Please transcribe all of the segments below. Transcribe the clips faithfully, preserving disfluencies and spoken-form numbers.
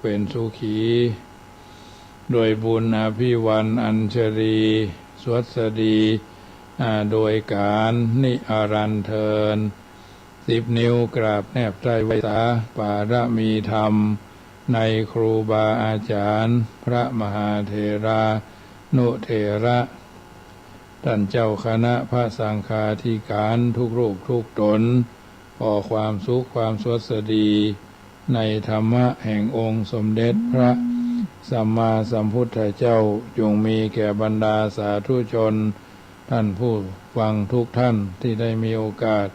เป็นสุขี โดยบุญอภิวันอัญชลี สวัสดี อ่า โดยกาลนิรันดร์เทอญ สิบ นิ้วกราบแนบใต้ไหว้สา ปารมีธรรม ในครูบาอาจ๋ารย์ พระมหาเถรานุเถระ ต้านเจ้าคณะพระสังฆาธิการทุกรูปทุกต๋น ขอความสุขความสวัสดี ในธรรมะแห่งองค์สมเด็จพระสัมมาสัมพุทธเจ้า จงมีแก่บรรดาสาธุชน ต้านผู้ฟังทุกต้านตี้ได้มีโอกาส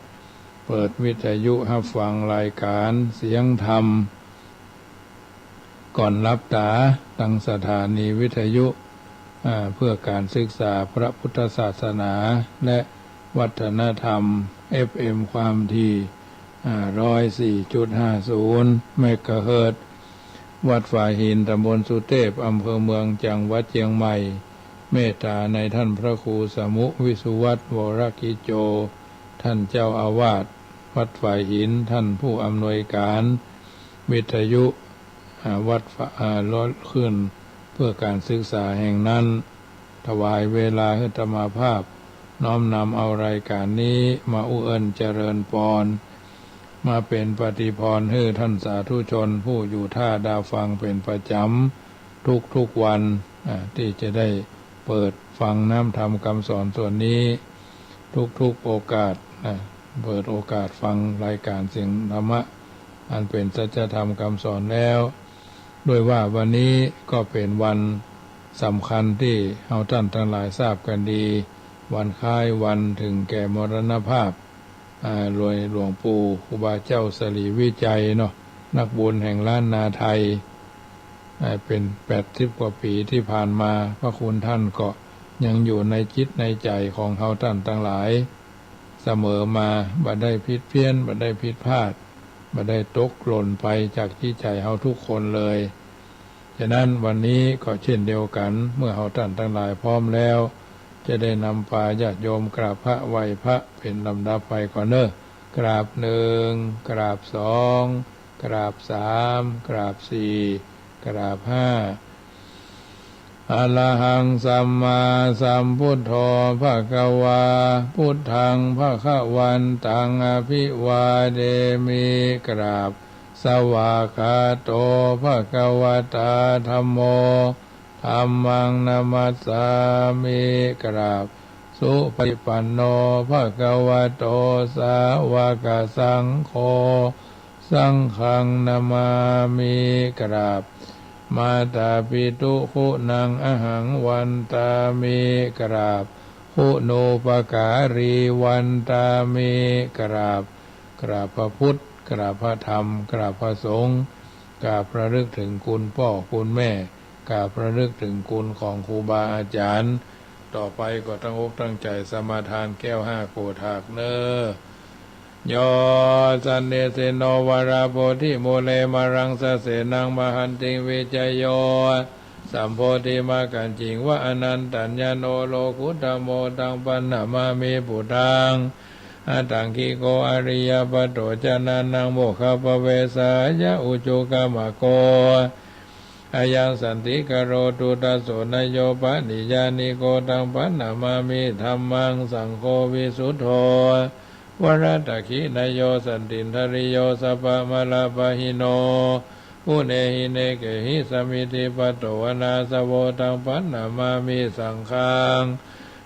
เปิดวิทยุฮับฟังรายก๋านเสียงธรรม ก่อนหลับต๋า ตางสถานีวิทยุ อ่า เพื่อก๋านศึกษาพระพุทธศาสนา และวัฒนธรรม เอฟเอ็ม ความถี่ อ่า ร้อยสี่จุดห้าศูนย์ เมกะเฮิรตซ์ วัดฝายหิน ต๋ำบลสุเตพ อำเภอเมือง จังหวัดเจียงใหม่ เมตต๋าในต้านพระครูสมุ วิสุวัฒน์ วรกิจโจ ต้านเจ้าอาวาสวัดฝายหิน ต้านผู้อำนวยก๋านวิทยุ อ่า วัดฝา อ่า ลดขึ้นเพื่อก๋านศึกษาแห่งนั้น ถวายเวลาหื้ออาตมาภาพ น้อมนำเอารายก๋านนี้มาอุเอิ้นเจริญปอน มาเป๋นปฏิภรณ์หื้อต้านสาธุชนผู้อยู่ต้าดาฟังเป๋นประจ๋ำทุกๆ วัน อ่า ตี้จะได้เปิดฟังน้ำธรรมกำสอนส่วนนี้ ทุกๆ โอกาส อ่า เปิดโอกาสฟังรายก๋านเสียงธรรมะ อันเป๋นสัจธรรมกำสอนแล้ว ด้วยว่าวันนี้ก็เป๋นวันสำคัญตี้เฮาต้านตังหลายทราบกั๋นดี วันคล้ายวันเถิงแก่มรณภาพ อ่า โดยหลวงปู่ครูบาเจ้าสรีวิชัยเนาะ นักบุญแห่งล้านนาไทย อ่า เป๋นแปดสิบกว่าปี๋ตี้ผ่านมา พระคุณต้านก็ยังอยู่ในจิตในใจ๋ของเฮาต้านตังหลายเสมอมา บ่ได้ผิดเพี้ยน บ่ได้ผิดพลาด บ่ได้ตกหล่นไปจากจิตใจ๋เฮาทุกคนเลย ฉะนั้นวันนี้ก็เช่นเดียวกั๋น เมื่อเฮาต้านตังหลายพร้อมแล้ว จะได้นำปาญาติโยมกราบพระไหว้พระเป๋นลำดับไปก่อนเน่อ กราบหนึ่ง กราบสอง กราบสาม กราบสี่ กราบห้า อะระหังสัมมาสัมพุทโธ ภะคะวา พุทธัง ภะคะวันตัง อะภิวาเทมิ กราบ สวากขาโต ภะคะวะตา ธัมโม ธัมมัง นะมัสสามิ กราบ สุปฏิปันโน ภะคะวะโต สาวกสังโฆ สังฆัง นะมามิ กราบ มาตาปิตุ คุณัง อะหัง วันตามิ กราบ คุณูปการี วันตามิ กราบ กราบพระพุทธ กราบพระธรรม กราบพระสงฆ์ กราบระลึกเถิงคุณป้อคุณแม่ กราบระลึกเถิงคุณของครูบาอาจ๋ารย์ ต่อไปก็ตั้งอกตั้งใจ๋สมาทานแก้วห้าโกฏฐากเน่อ โย สันนิสินโน วะระโพธิมูเล มะรัง สะเสนัง มหันติง วิชโย สัมโพธิมักขัญญิง วะ อะนันตัญญโณ โลกุตโม ตัง ปัณณมามิ ปุทธัง อะตังกิโก อะริยปัตโต จนะนัง โมคคัพพะเวสสา ยะ อุจุกะมะโก อะยัง สันติกะโร ตุตะโส นะโย ปะนิยานิโก ตัง ปัณณมามิ ธัมมัง สังโฆ วิสุทโธ วะระตะขินะโย สันตินทะริโย สัพพะมะละปะหิโน ปุเณหิเนเกหิ สะมิทธิปัตโต อะนาสะโว ตัง ปัณณมามิ สังฆัง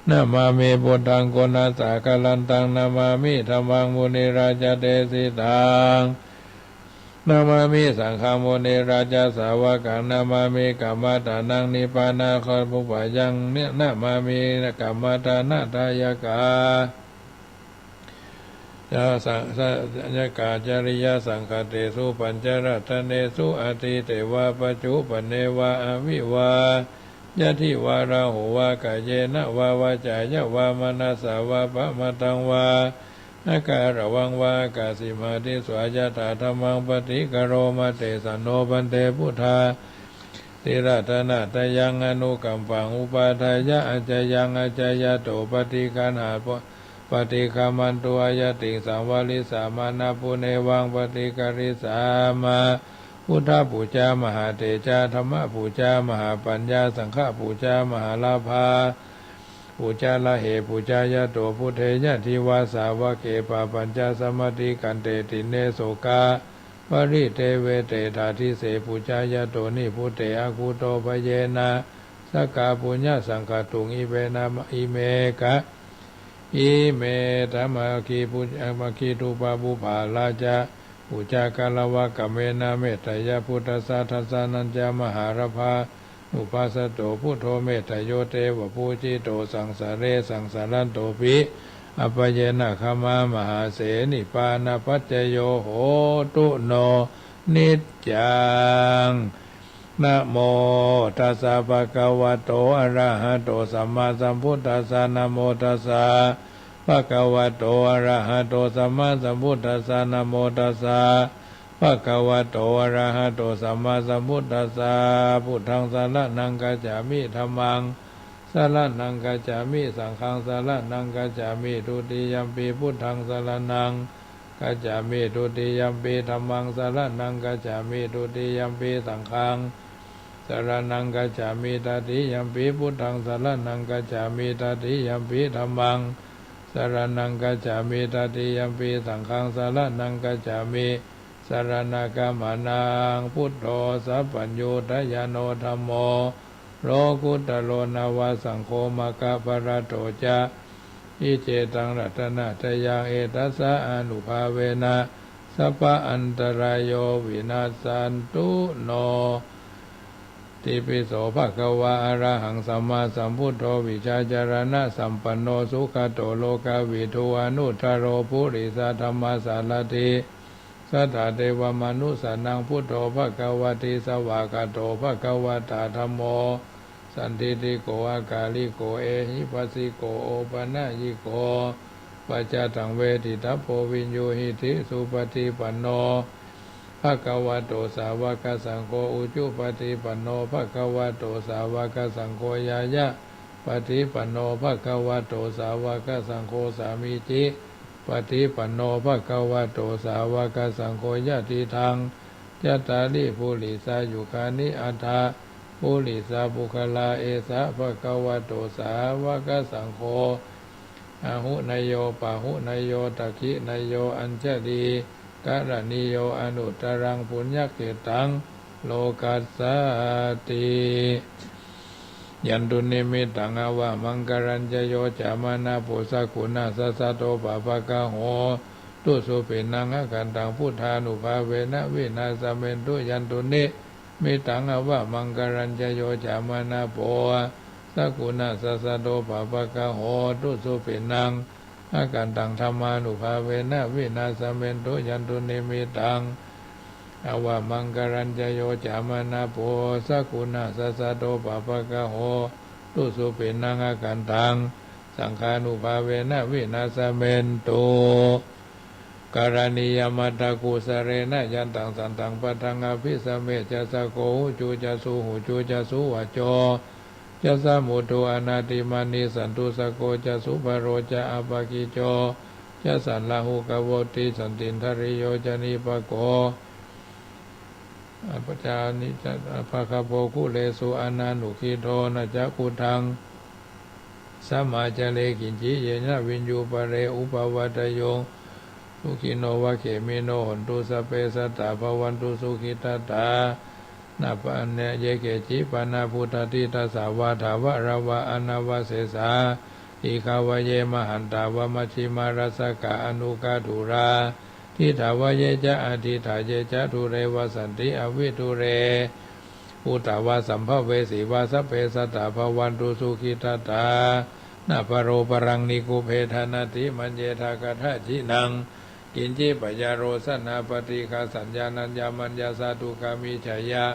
นะมามิ พุทธัง โกณะสาคะลันตัง นะมามิ ธัมมัง มุนิราชะเดสิตัง นะมามิ สังฆัง มุนิราชะสาวกัง นะมามิ กัมมะตะนัง นิพพานะคาปุปปะยัง นะมามิ กัมมะตะนะทายกา ยะสัง สะ ยะกาจริยะสังคเตสุ ปัญจรัตเนสุ อะทิเตวะ ปัจจุปันเนวะ อะวิวา ยะทิวะ ราหูวะ กาเยนะวะ วาจายะวะ มะนะสสะวะ ปะมะทังวะ อะการะวังวะ อะกะสิมาทิสวา ยะถาธัมมัง ปะฏิกะโรมะ เตสันโน ภันเต พุทธา สิรัตนะตะยัง อะนุกัมปัง อุปาทายะ อัจจายัง อัจจายะโต ปะฏิคันหา ปะฏิคัมมันตุ อะยะติงสังวะริสามา นะปุเนวัง ปะฏิกะริสามะ พุทธปูจามหาเตจะ ธัมมปูจามหาปัญญา สังฆปูจามหาลาภา ปูจาระเหปูจายะโต พุทเทยะ ทีวาสาวะเก ปะปัญจสมติกันเต ติเณ โสกะปะริเตเวเต ทาทิเส ปูจายะโต นิพุตเต อะคุโตภะเยนะ สะกะปุญญะสังขะตุง อิเมนะ อิเมกะ อิเมตะมะคีปุ มะคีตุปะปุปปาราจะ ปูจากะละวะกะเมนะ เมตตะยะพุทธัสสะ ทัสสะนัญจะมหาลาภานุปัสสะโต พุทโธ เมตตะโย เตวะปูจิโต สังสาเร สังสารันโตปิ อะปะเยนะ ขะมะมหาเส นิปปานะปัจจโย โหตุโน นิจจัง นะโมตัสสะ ภะคะวะโต อะระหะโต สัมมาสัมพุทธัสสะ นะโมตัสสะ ภะคะวะโต อะระหะโต สัมมาสัมพุทธัสสะ นะโมตัสสะ ภะคะวะโต อะระหะโต สัมมาสัมพุทธัสสะ พุทธังสะระณังคัจฉามิ ธัมมังสะระณังคัจฉามิ สังฆังสะระณังคัจฉามิ ทุติยัมปิพุทธังสะระณัง คัจฉามิ ทุติยัมปิ ธัมมังสะระณังคัจฉามิ ทุติยัมปิ สังฆังสะระณังคัจฉามิ ตติยัมปิ พุทธังสะระณังคัจฉามิ ตติยัมปิ ธัมมังสะระณังคัจฉามิ ตติยัมปิ สังฆังสะระณังคัจฉามิ สะระณะกะมะนัง พุทโธ สัพพัญญูตะญาโณ ธัมโม โลกุตโต นวะ สังโฆ มะคะพะละโต จะ อิเจตัง รัตนะตะยัง เอตัสสะ อานุภาเวนะ สัพพะอันตะราโย วินัสสันตุ โน ติปิโส ภะคะวา อะระหัง สัมมาสัมพุทโธ วิชชาจารณะสัมปันโน สุขะโต โลกะวิทู อนุตตะโร ปุริสะธัมมะสารถิ สัตถะเตวะมะนุสสานัง พุทโธ ภะคะวะติ สวากขาโต ภะคะวะตา ธัมโม สันทิฏฐิโก อะกาลิโก เอหิปัสสิโก โอปะนะยิโก ปัจจตัง เวทิตัพโพ วิญญูหิติ สุปะฏิปันโน ภะคะวะโต สาวะกะสังโฆ อุจุปะฏิปันโน ภะคะวะโต สาวะกะสังโฆ ญาญะปะฏิปันโน ภะคะวะโต สาวะกะสังโฆ สามีจิปะฏิปันโน ภะคะวะโต สาวะกะสังโฆ ยะติทัง จัตตาริ ปุริสายุคานิ อัตถะ ปุริสาปุคคลา เอสะ ภะคะวะโต สาวะกะสังโฆ อาหุเนโย ปาหุเนโย ทักขิเนโย อัญชะลีกะระณีโย อนุตตะรัง ปุญญะเขตตัง โลกัสสาติ ยันตุนิมิตตัง อาวะมังคะลัญจะ โย จามะนะโภ สะกุณัสสะ สะโท ปะปะกะโห ตุ สุปิณัง อะคันตัง พุทธานุภาเวนะ วินาสะเมนตุ ยันตุนิมิตตัง อาวะมังคะลัญจะ โย จามะนะโภ สะกุณัสสะ สะโท ปะปะกะโห ตุ สุปิณัง อะคันตัง ธัมมานุภาเวนะ วินาสะเมนตุ ยันตุนิมิตตัง อาวะมังคะลัญจะ โย จามะนะโภ สะกุณัสสะ สะโท ปะปะกะโห ตุ สุปิณัง อะคันตัง สังฆานุภาเวนะ วินาสะเมนตุ กะระณียะมัตตะกุสะเลนะ ยันตัง สันตัง ปัตถัง อะภิสะเมจะ สะโก หุจุจะ สุหุจุจะ สุวะโจ จะ สะมุทโธ อะนาติมานี สันตุสะโก จะ สุภะโรจะ อะปะกิจโจ จะ สัลลาหุกะโวติ สันตินทะริโย จะ นิปะโก อะปะจานิจะ อะปะคะโป คุเลสุ อะนานุกิโท นะจะ กุฏัง สะมาจะเล กิญจิ เยนะ วิญญู ปะเร อุปะวัตตะโย สุขิโน วะ เขมิโน โหนตุ สัพเพ สัตตา ภะวันตุ สุขิตัตตา นะปะเน เย เกจิ ปะนะ พุทธาทิฏฐัสสะ วา ถาวะระวะ อะนะวะเสสา ทีฆา วะ เย มหันตา วะ มัชฌิมา รัสสะกะ อะนุกะธุรา ทิฏฐา วะ เย จะ อะทิฏฐา เย จะ ดูเร วะ สันติ อะวิดูเร ภูตา วะ สัมภะเวสี วะ สัพเพ สัตตา ภะวันตุ สุขิตัตตา นะปะโรปะรัง นิกุปเพทะ นะติมัญเยทะ กัตถะจินัง กิญจิ ปะยาโรสะ นะปะติฆาสัญญา นัญญามัญญาสะ ทุกขามิจฉา ยะ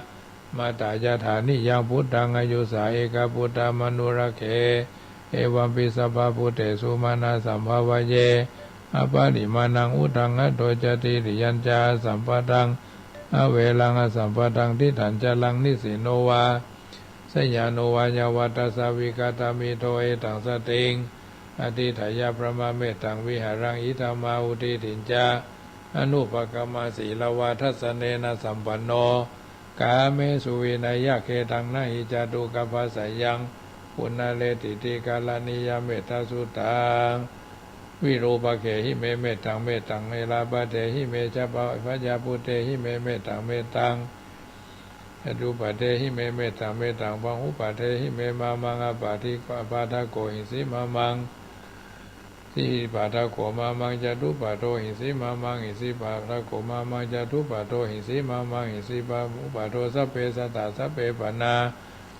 มะตะ ยะถา นิยัง พุทธัง อายุสา เอกะ ปุตตะ มะนุรักเข เอวัมปิ สัพพะภูเตสุ มานะ สัมภะวะเย อะปะริมาณัง อุทัง อัโธ จะ ติริยัญจะ อะสัมปะทัง อะเวรัง อะสัมปะทัง ติฏฐัญจะรัง นิสสินโน วะ สะยานุ วะ ยะวะ ทัสสะ วิกะตะมิโท เอตัง สะติง อะทิฏฐะ ยะ พะมะเมตัง วิหารัง อิทัง อาหุ ทิฏฐิญจะ อนุปกรรมศีลวาทัสสะเนนะสัมปันโน กาเมสุวินัยยะเขตัง นะหิจะตุกขัพพะสะยัง ปุณณะเรติติกะรณียะเมตตาสุตัง วิรูปะเขหิเมเมตตัง เมตตังเอราปะเทหิเม ชะปะพะยาปุเตหิเมเมตตัง เมตตัง จะตุปะเทหิเมเมตตัง เมตตังปะหุปะเทหิเม มะมัง อะปะติปะทะโกหิงสิ มะมัง สิปะทะโก มะมัง จะตุปะโทหิงสิ มะมัง หิงสิปะทะโก มะมัง จะตุปะโทหิงสิ มะมัง หิงสิปะหุปะโท สัพเพสัตตา สัพเพปานา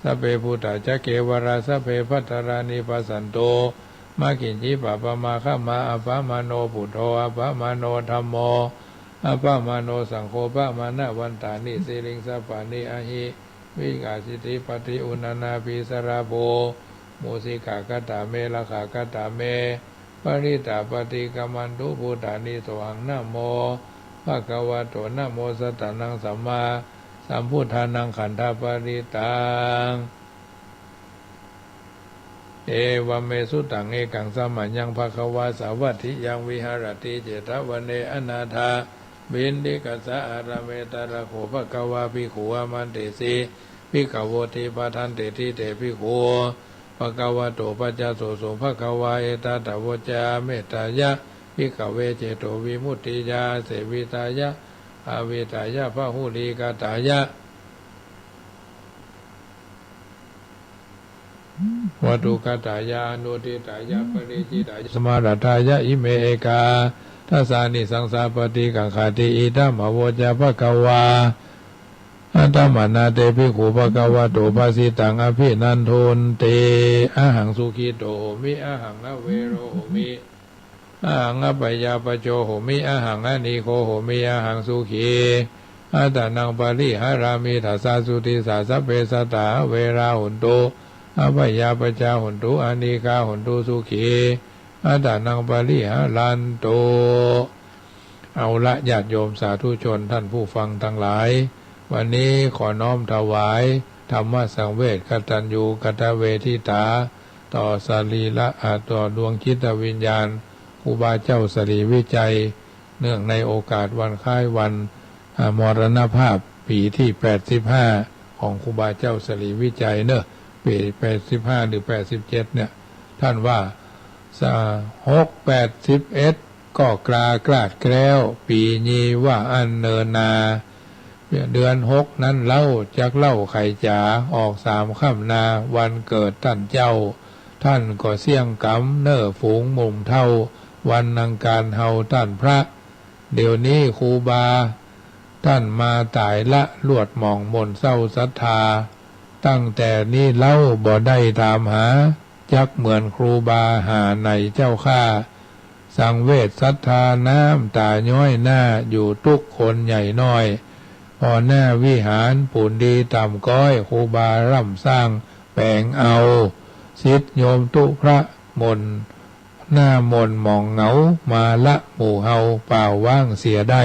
สัพเพภูตา จะเกวะรา สัพเพภัตตารานิปัสสันตุ มะกิญจิปะปะมา ขะมา อะปะมาโน ปุตโธ อะปะมาโน ธัมโม อะปะมาโน สังโฆ ปะมาณะวันตานิ สีลิง สัปปะนิ อะหิ วิกาสิติ ปะติอุณณา ปีสะระโภ มูสิกา คะตาเม ละขากะตาเม ปะริตตา ปะติกะมันตุ ภูตานิ โสหัง นะโม ภะคะวะโต นะโม สัตตานัง สัมมาสัมพุทธานัง ขันธปะริตตัง เอวะเม สุตัง เอกัง สะมะยัง ภะคะวา สาวัตถิยัง วิหะระติ เจตะวะเน อะนาถะ ปิณฑิกะสะ อารามะ ตะระโข ภะคะวา ภิกขุ อามันเตสิ ภิกขะโวติ ภะทันเตติ เต ภิกขุ ภะคะวะโต ปัสสะโสสุ ภะคะวา เอตะทะโวจา เมตตายะ ภิกขะเว เจโตวิมุตติยา อาเสวิตายะ ภาวิตายะ บะหุลีกะตายะ วัตถุกะตายะ อนุตตริตายะ ปะริจฉิตายะ สมารัตถายะ อิเม เอกาดะสานิสังสา ปะติกังขะติ อิทัง อะโวจา ภะคะวา อะตะมะนา เต ภิกขุ ภะคะวะโต ภะสิตัง อะภินันทุนติ อะหัง สุขิโต โหมิ อะหัง อะเวโร โหมิ อะหัง อะปะยาปะโจ โหมิ อะหัง อะนีโก โหมิ อะหัง สุขี อัตตานัง ปะริหะรามิ ทัสสะ สุติสสะ สัพเพ สัตตา อะเวรา โหนตุ อะปะยาปะจา โหนตุ อะนีกา โหนตุ สุขี อัตตานัง ปะริหะรันตุ เอาละ ญาติโยมสาธุชน ท่านผู้ฟังตังหลาย วันนี้ขอน้อมถวายธรรมสังเวช กตัญญูกตเวทิตา ต่อสรีระ อ่า ต่อดวงจิตวิญญาณ ครูบาเจ้าสรีวิชัย เนื่องในโอกาสวันคล้ายวัน อ่า มรณภาพปี๋ตี้ แปดสิบห้า ของครูบาเจ้าสรีวิชัยเนาะ ปี๋ แปดสิบห้า หรือ แปดสิบเจ็ด เนี่ย ท่านว่า สะ หก แปด สิบเอ็ด ก็กล้าคลาดแคล้ว ปี๋นี้ว่าอั้นเนินนา เดือนหกนั้นเล่า จักเล่าใคจ๋า ออกสามค่ำนา วันเกิดต้านเจ้า ต้านก็เสี้ยงกำเน่อฝูงหนุ่มเฒ่า วันอังคารเฮาต้านพระ เดี๋ยวนี้ครูบาต้านมาต๋ายละ ลวดหมองหม่นเศร้าศรัทธา ตั้งแต่นี้เล่าบ่ได้ถามหา จักเหมือนครูบาหาไหนเจ้าข้า สังเวชศรัทธาน้ำต๋าย้อยหน้า อยู่ตุ๊กคนใหญ่น้อย ผ่อหน้าวิหารปูนดีต่ำก้อย ครูบาร่ำสร้างแป๋งเอา ศิษย์โยมตุ๊พระหม่น หน้าหม่นหมองเหงา มาละหมู่เฮาเปล่าว้างเสียได้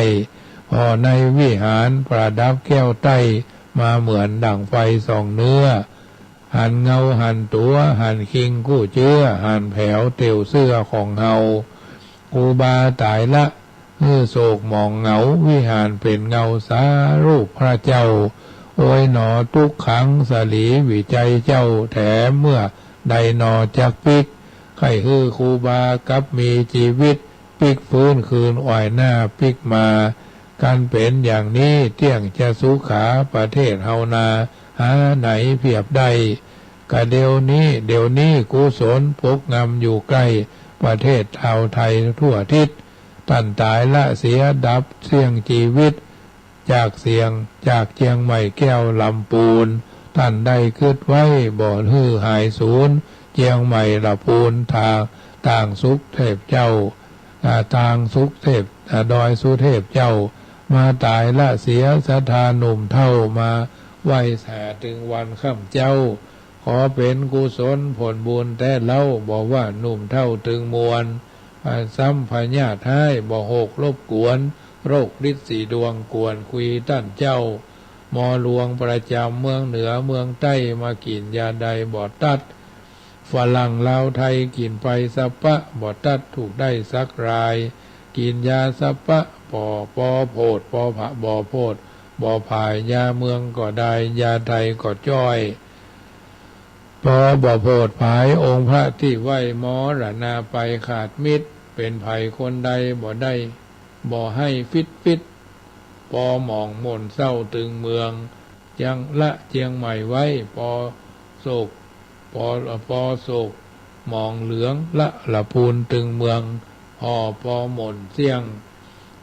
ผ่อในวิหารประดับแก้วใต้ มาเหมือนดั่งไฟส่องเนื้อ หันเงาหันตั๋ว หันคิงกู้เจื้อ หันแผวเตียวเสื้อของเฮา ครูบาต๋ายละ หื้อโศกหมองเหงา วิหารเป๋นเงาสารูปพระเจ้า โอยหนอตุ๊กขังสรีวิชัยเจ้า แถมเมื่อใดหนอจักปิ๊ก ใค่หื้อครูบากลับมีจีวิต ปิ๊กฟื้นคืนอ้อยหน้าปิ๊กมา กันเป๋นอย่างนี้เตี้ยงจะสุขา ประเทศเฮานา หาไหนเปียบได้ กะเดี๋ยวนี้ เดี๋ยวนี้กุศลปกงำอยู่ใกล้ ประเทศชาวไทยทั่วทิศ ต้านต๋ายละเสียดับเสี้ยงจีวิต จากเสียง จากเจียงใหม่แก้วลำปูน ต้านได้กึ๊ดไว้บ่หื้อหายสูญ เจียงใหม่ละปูน ตาง ตางสุเทพเจ้า อ่า ตางสุเทพ อ่า ดอยสุเทพเจ้า มาต๋ายละเสียศรัทธาหนุ่มเฒ่า มาไหว้สาตึงวันค่ำเจ๊า ขอเป๋นกุศลผลบุญแต๊เล่า บ่ว่าหนุ่มเฒ่าตึงมวล อ่า ซ้ำพยาธิฮ้ายบ่โหกรบกวน โรคฤทธิ์สีดวงกวนคุยต้านเจ้า หมอหลวงประจ๋ำเมืองเหนือเมืองใต้ มากิ๋นยาใดบ่ตัด ฝรั่งลาวไทยกิ๋นไปสะปะบ่ตัด ถูกได้สักราย กิ๋นยาสะปะ ปอ ปอโผด ปอผะ บ่อโผด บ่อผาย ยาเมืองก็ได้ ยาไทยก็จ้อย ปอบ่อโผดผาย องค์พระตี้ไหว้มรณาไปขาดมิตร เป๋นใผคนใดบ่ได้ บ่ให้ฟิดฟิด ปอหมองหม่นเศร้าตึงเมือง เจียงละเจียงใหม่ไว้ ปอโศก ปอ ปอโศกหมองเหลือง ละละปูนตึงเมือง ห่อปอหม่นเสี้ยง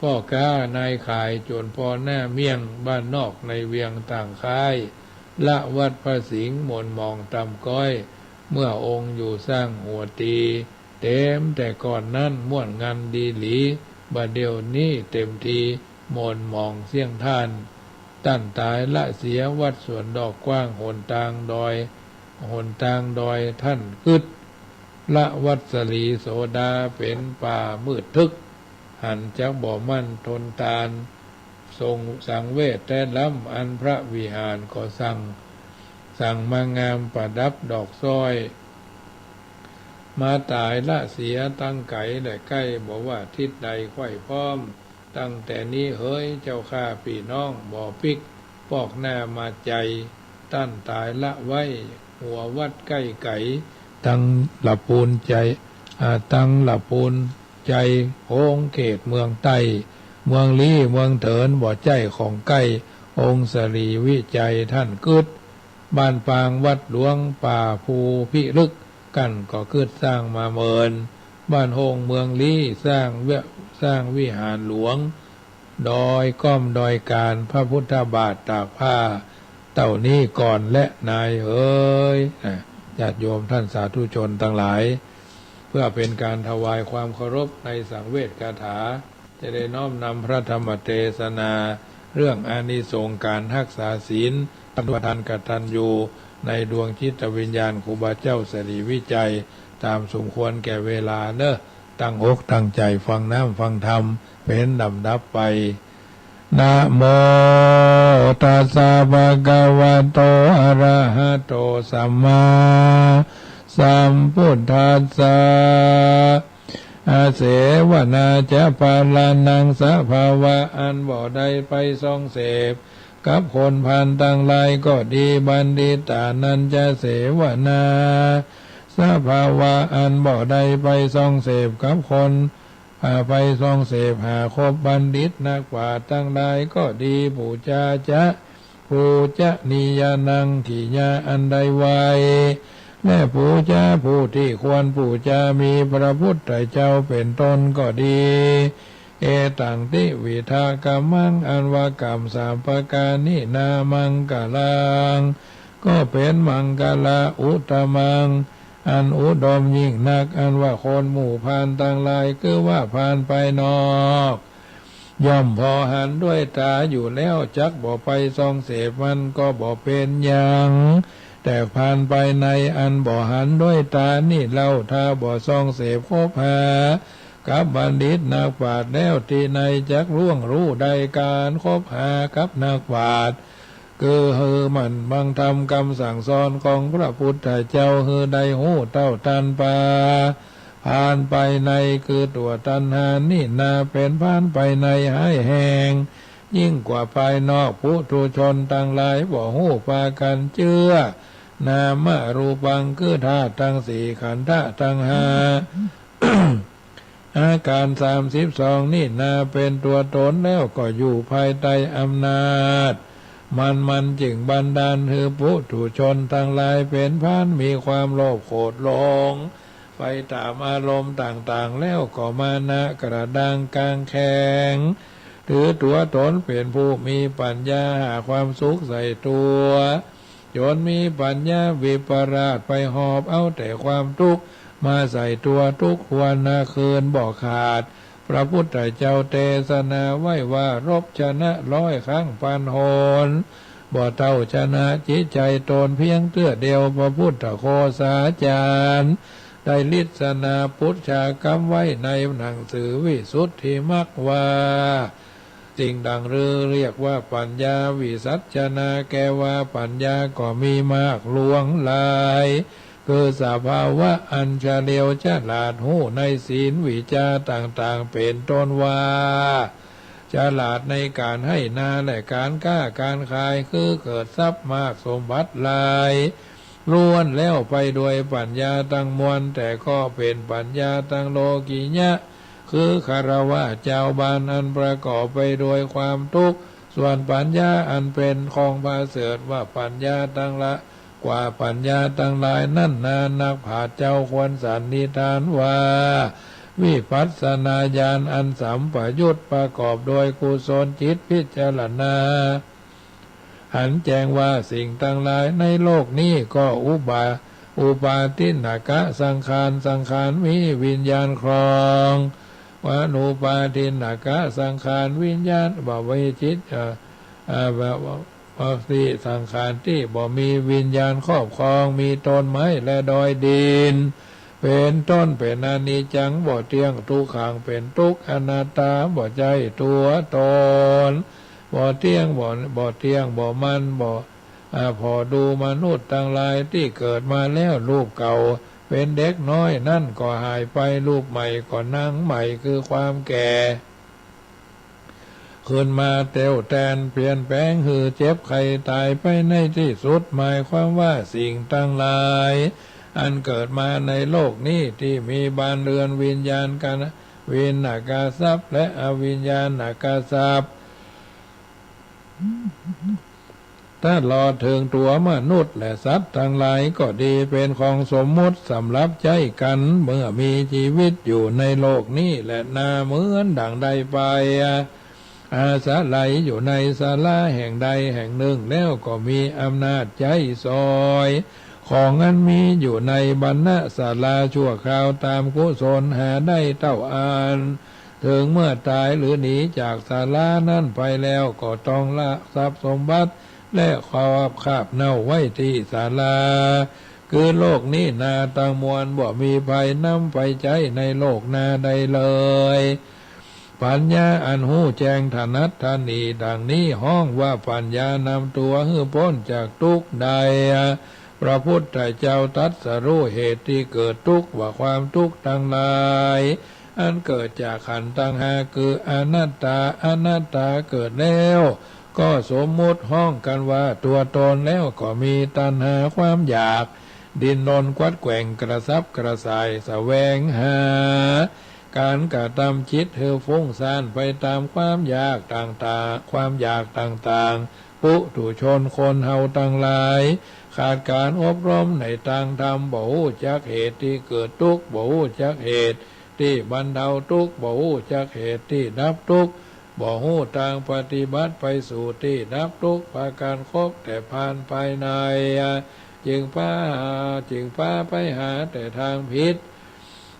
ป้อก๊านายขาย จ๋นปอหน้าเมี่ยง บ้านนอกในเวียงต่างค้าย ละวัดพระสิงห์ หม่นหมองต่ำก๊อย เมื่อองค์อยู่สร้างหัวตี เต๋มแต่ก่อนนั้นม่วนงันดีหลี บ่าเดี่ยวนี้เต๋มที หม่นหมองเสี้ยงท่าน ต้านต๋ายละเสีย วัดสวนดอกกว้าง หนตางดอย หนตางดอยต้านกึ๊ด ละวัดสลีโสดา เป๋นป่ามืดทึก หันจักบ่มั่นทนตาน ทรงสังเวชแต๊ล้ำ อันพระวิหารก็สร้าง สร้างมางามประดับดอกสร้อย มาต๋ายละเสียตังไก๋และใก้ บ่ว่าทิศใดใค่พร้อม ตั้งแต่นี้เหยเจ้าข้าปี้น้อง บ่ปิ๊กปอกหน้ามาไจ ต้านต๋ายละไว้ หัววัดใก้ไก๋ ตังละปูนไจ อ่า ตังละปูนไจ โขงเขตเมืองใต้ เมืองลี้เมืองเถิน บ่ใจ้ของใก้ องค์สลีวิไจต้านกึ๊ด บ้านปางวัดหลวง ป่าภูพิลึก กั้นก็กึ๊ดสร้างมาเมิน บ้านโฮ่งเมืองลี้ สร้างวิ สร้างวิหารหลวง ดอยก้อมดอยก๋าน พระพุทธบาทตากผ้า เต้านี้ก่อนแลนายเหย อ่ะ ญาติโยมท่านสาธุชนตังหลาย เพื่อเป๋นก๋านถวายความเคารพในสังเวชคาถา จะได้น้อมนำพระธรรมเตสนา เรื่องอานิสงส์ก๋านฮักษาศีล ทำทานกตัญญู ในดวงจิตวิญญาณครูบาเจ้าสลีวิไจ ต๋ามสมควรแก่เวลาเนาะ ตั้งอกตั้งใจ๋ฟังน้ำฟังธรรม เป๋นลำดับไป นะโมตัสสะ ภะคะวะโต อะระหะโต สัมมาสัมพุทธัสสะ อาเสวนาจะ พะระนัง สภาวะอันบ่ได้ไปส่องเสพกับคนพาลตังหลายก็ดี บัณฑิตานัญจะ เสวนา สภาวะอันบ่ได้ไปส่องเสพกับคน อ่า ไปส่องเสพหาคบบัณฑิตนักปราชญ์ตังหลายก็ดี ปู๋จาจะ ปู๋จนียานัง กิริยาอันได้ไหว้ และปู๋จาผู้ตี้ควรปู๋จา มีพระพุทธเจ้าเป๋นต้นก็ดี เอตัง ติวิธากัมมัง อันว่ากรรมสามประก๋านนี้นา มังคะลัง ก็เป๋นมังคะละ อุตตมัง อันอุดมยิ่งนัก อันว่าคนหมู่พาลตังหลาย คือว่าพาลภายนอก ย่อมผ่อหันด้วยต๋าอยู่แล้ว จักบ่ไปส่องเสพมันก็บ่เป๋นหยัง แต่พาลภายในอันบ่หันด้วยต๋านี้เล่า ถ้าบ่ส่องเสพคบหากับบัณฑิตนักปราชญ์แล้ว ตี้ใดจักล่วงฮู้ได้ก๋านคบหากับนักปราชญ์ คือหื้อหมั่นฟังธรรมกำสั่งสอนของพระพุทธเจ้า หื้อได้ฮู้เต้าตันปา พาลภายในคือตั๋วตัณหานี้นา เป๋นพาลภายในฮ้ายแฮงยิ่งกว่าภายนอก ปุถุชนตังหลายบ่ฮู้ปากั๋นเจื้อ นามรูปัง คือธาตุตังสี่ ขันธะตังห้า อาก๋านสามสิบสองนี้นา เป๋นตั๋วต๋นแล้วก็อยู่ภายใต้อำนาจมัน มันจึงบันดาลหื้อปุถุชนตังหลายเป๋นพาล มีความโลภโกรธหลง ไปต๋ามอารมณ์ต่างๆ แล้วก็มานะกระด้างก๋างแข็ง ถือตั๋วต๋นเป๋นผู้มีปัญญา หาความสุขใส่ตั๋ว จ๋นมีปัญญาวิปราชไปหอบเอาแต่ความตุ๊กข์มาใส่ตั๋วทุกวันนาคืนบ่ขาด พระพุทธเจ้าเตสนาไว้ว่า รบชนะร้อยครั้งพันหน บ่เต้าชนะจิตใจ๋ต๋นเพียงเตื้อเดียว พระพุทธโฆษาจ๋ารย์ ได้เตสนาปุจฉากำไว้ในหนังสือวิสุทธิมรรคว่า สิ่งดังนี้เรียกว่าปัญญาวิสัชนา แก่ว่าปัญญาก็มีมากหลวงหลาย คือสภาวะอันเฉลียวฉลาดฮู้ในศีลวิชาต่างๆ เป๋นต้นว่า ฉลาดในก๋านไฮ่นาและก๋านก๊าก๋านขาย คือเกิดทรัพย์มากสมบัติหลาย ล้วนแล้วไปโดยปัญญาตังมวล แต่ก็เป๋นปัญญาตังโลกิยะ คือคฤหัสถ์จาวบ้าน อันประกอบไปโดยความตุ๊กข์ ส่วนปัญญาอันเป๋นของประเสริฐว่าปัญญาตังละ กว่าปัญญาตังหลายนั้นนา นักปราชญ์เจ้าควรสันนิษฐานว่า วิปัสสนาญาณอันสัมปยุตประกอบโดยกุศลจิตพิจารณา หันแจ้งว่าสิ่งตังหลายในโลกนี้ก็อุปา อุปาทินนกสังขาร สังขารมีวิญญาณครอง อนุปาทินนกสังขาร วิญญาณบ่มีจิต เอ่อ เอ่อ บ่ บ่ บ่มีสังขารตี้บ่มีวิญญาณครอบครอง มีต้นไม้และดอยดิน เป๋นต้น เป๋นอนิจจัง บ่เตี้ยง ทุกขัง เป๋นตุ๊กข์ อนัตตา บ่ใจ้ตั๋วต๋น บ่เตี้ยง บ่ บ่เตี้ยง บ่มั่น บ่ อ่า ผ่อดูมนุษย์ตังหลายตี้เกิดมาแล้ว รูปเก่าเป๋นเด็กน้อยนั้นก็หายไป รูปใหม่ก็นางใหม่ คือความแก่ ขึ้นมาแต้วแตน เปลี่ยนแปลงหื้อเจ็บไข้ต๋ายไปในตี้สุด หมายความว่าสิ่งตังหลายอันเกิดมาในโลกนี้ตี้มีบ้านเรือนวิญญาณกัน วิญญาณกทรัพย์และอวิญญาณกทรัพย์ ตลอดเถิงตั๋วมนุษย์และสัตว์ตังหลายก็ดี เป๋นของสมมุติสำหรับใจ๊กั๋น เมื่อมีจีวิตอยู่ในโลกนี้แลนา เหมือนดั่งได้ไปอาศัยอยู่ในศาลาแห่งใดแห่งนึ่งแล้ว ก็มีอำนาจใจ๊สอยของอันมีอยู่ในบรรณศาลาชั่วคราวต๋ามกุศลหาได้เต้าอั้น เถิงเมื่อต๋ายหรือหนีจากศาลานั้นไปแล้ว ก็ต้องละทรัพย์สมบัติและคราบคาบเน่าไว้ตี้ศาลา คือโลกนี้นาตังมวล บ่มีใผนำไปใจ๊ในโลกนาได้เลย ปัญญาอันฮู้แจ้งถนัดถนีดังนี้ฮ้องว่าปัญญานำตั๋วหื้อป๊นจากตุ๊กข์ได้ พระพุทธเจ้าตรัสฮู้เหตุตี้เกิดตุ๊กข์ว่าความตุ๊กข์ตังหลาย อันเกิดจากขันธ์ตังห้า คืออนัตตา อนัตตาเกิดแล้วก็สมมุติฮ้องกั๋นว่าตั๋วต๋น แล้วก็มีตัณหาความอยาก ดิ้นรนกวัดแกว่งกระสับกระส่ายแสวงหา ก๋านกระตำจิตหื้อฟุ้งซ่านไปต๋ามความอยากต่างๆ ความอยากต่างๆ ปุถุชนคนเฮาตังหลาย ขาดก๋านอบรมในตางธรรม บ่ฮู้จักเหตุตี้เกิดตุ๊กข์ บ่ฮู้จักเหตุตี้บรรเทาตุ๊กข์ บ่ฮู้จักเหตุตี้ดับตุ๊กข์ บ่ฮู้ตางปฏิบัติไปสู่ตี้ดับตุ๊กข์ ปากั๋นคบแต่พาลภายใน จึงปา จึงปาไปหาแต่ตางผิด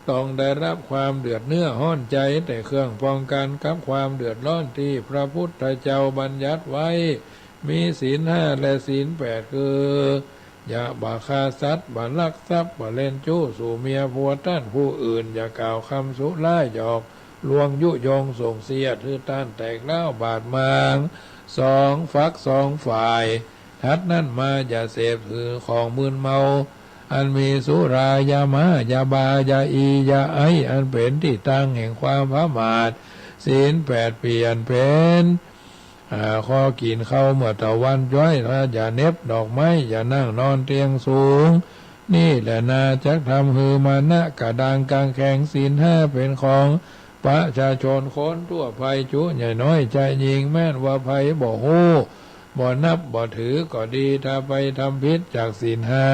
ต้องได้ฮับความเดือดเนื้อฮ้อนใจ๋ แต่เครื่องป้องกั๋นกับความเดือดร้อนตี้พระพุทธเจ้าบัญญัติไว้ มีศีลห้าและศีลแปด คือ อย่าบ่ฆ่าสัตว์ บ่ลักทรัพย์ บ่เล่นชู้สู่เมียผัวต้านผู้อื่น อย่ากล่าวกำสุราหยอกลวงยุยงส่งเสียดหื้อต้านแตกร้าวบาดหมาง สอง ฝักสองฝ่าย ถัดนั้นมาอย่าเสพหื้อของมึนเมา อันมีสุรา ยาม้า ยาบ้า ยาอี ยาไอซ์ อันเป๋นตี้ตั้งแห่งความประมาท ศีลแปดเปื้อนเป๋น อ่า ข้อกิ๋นข้าวเมื่อตะวันจ๊วย อย่าเหน็บดอกไม้ อย่านั่งนอนเตียงสูง นี่แหละนาจักทำหื้อมานะกระด้างกางแข็ง ศีลห้าเป๋นของประชาชนคนทั่วไป จุใหญ่น้อยชายหญิง แม้นว่าใผบ่ฮู้ บ่นับบ่ถือก็ดี ถ้าไปทำผิดจากศีลห้า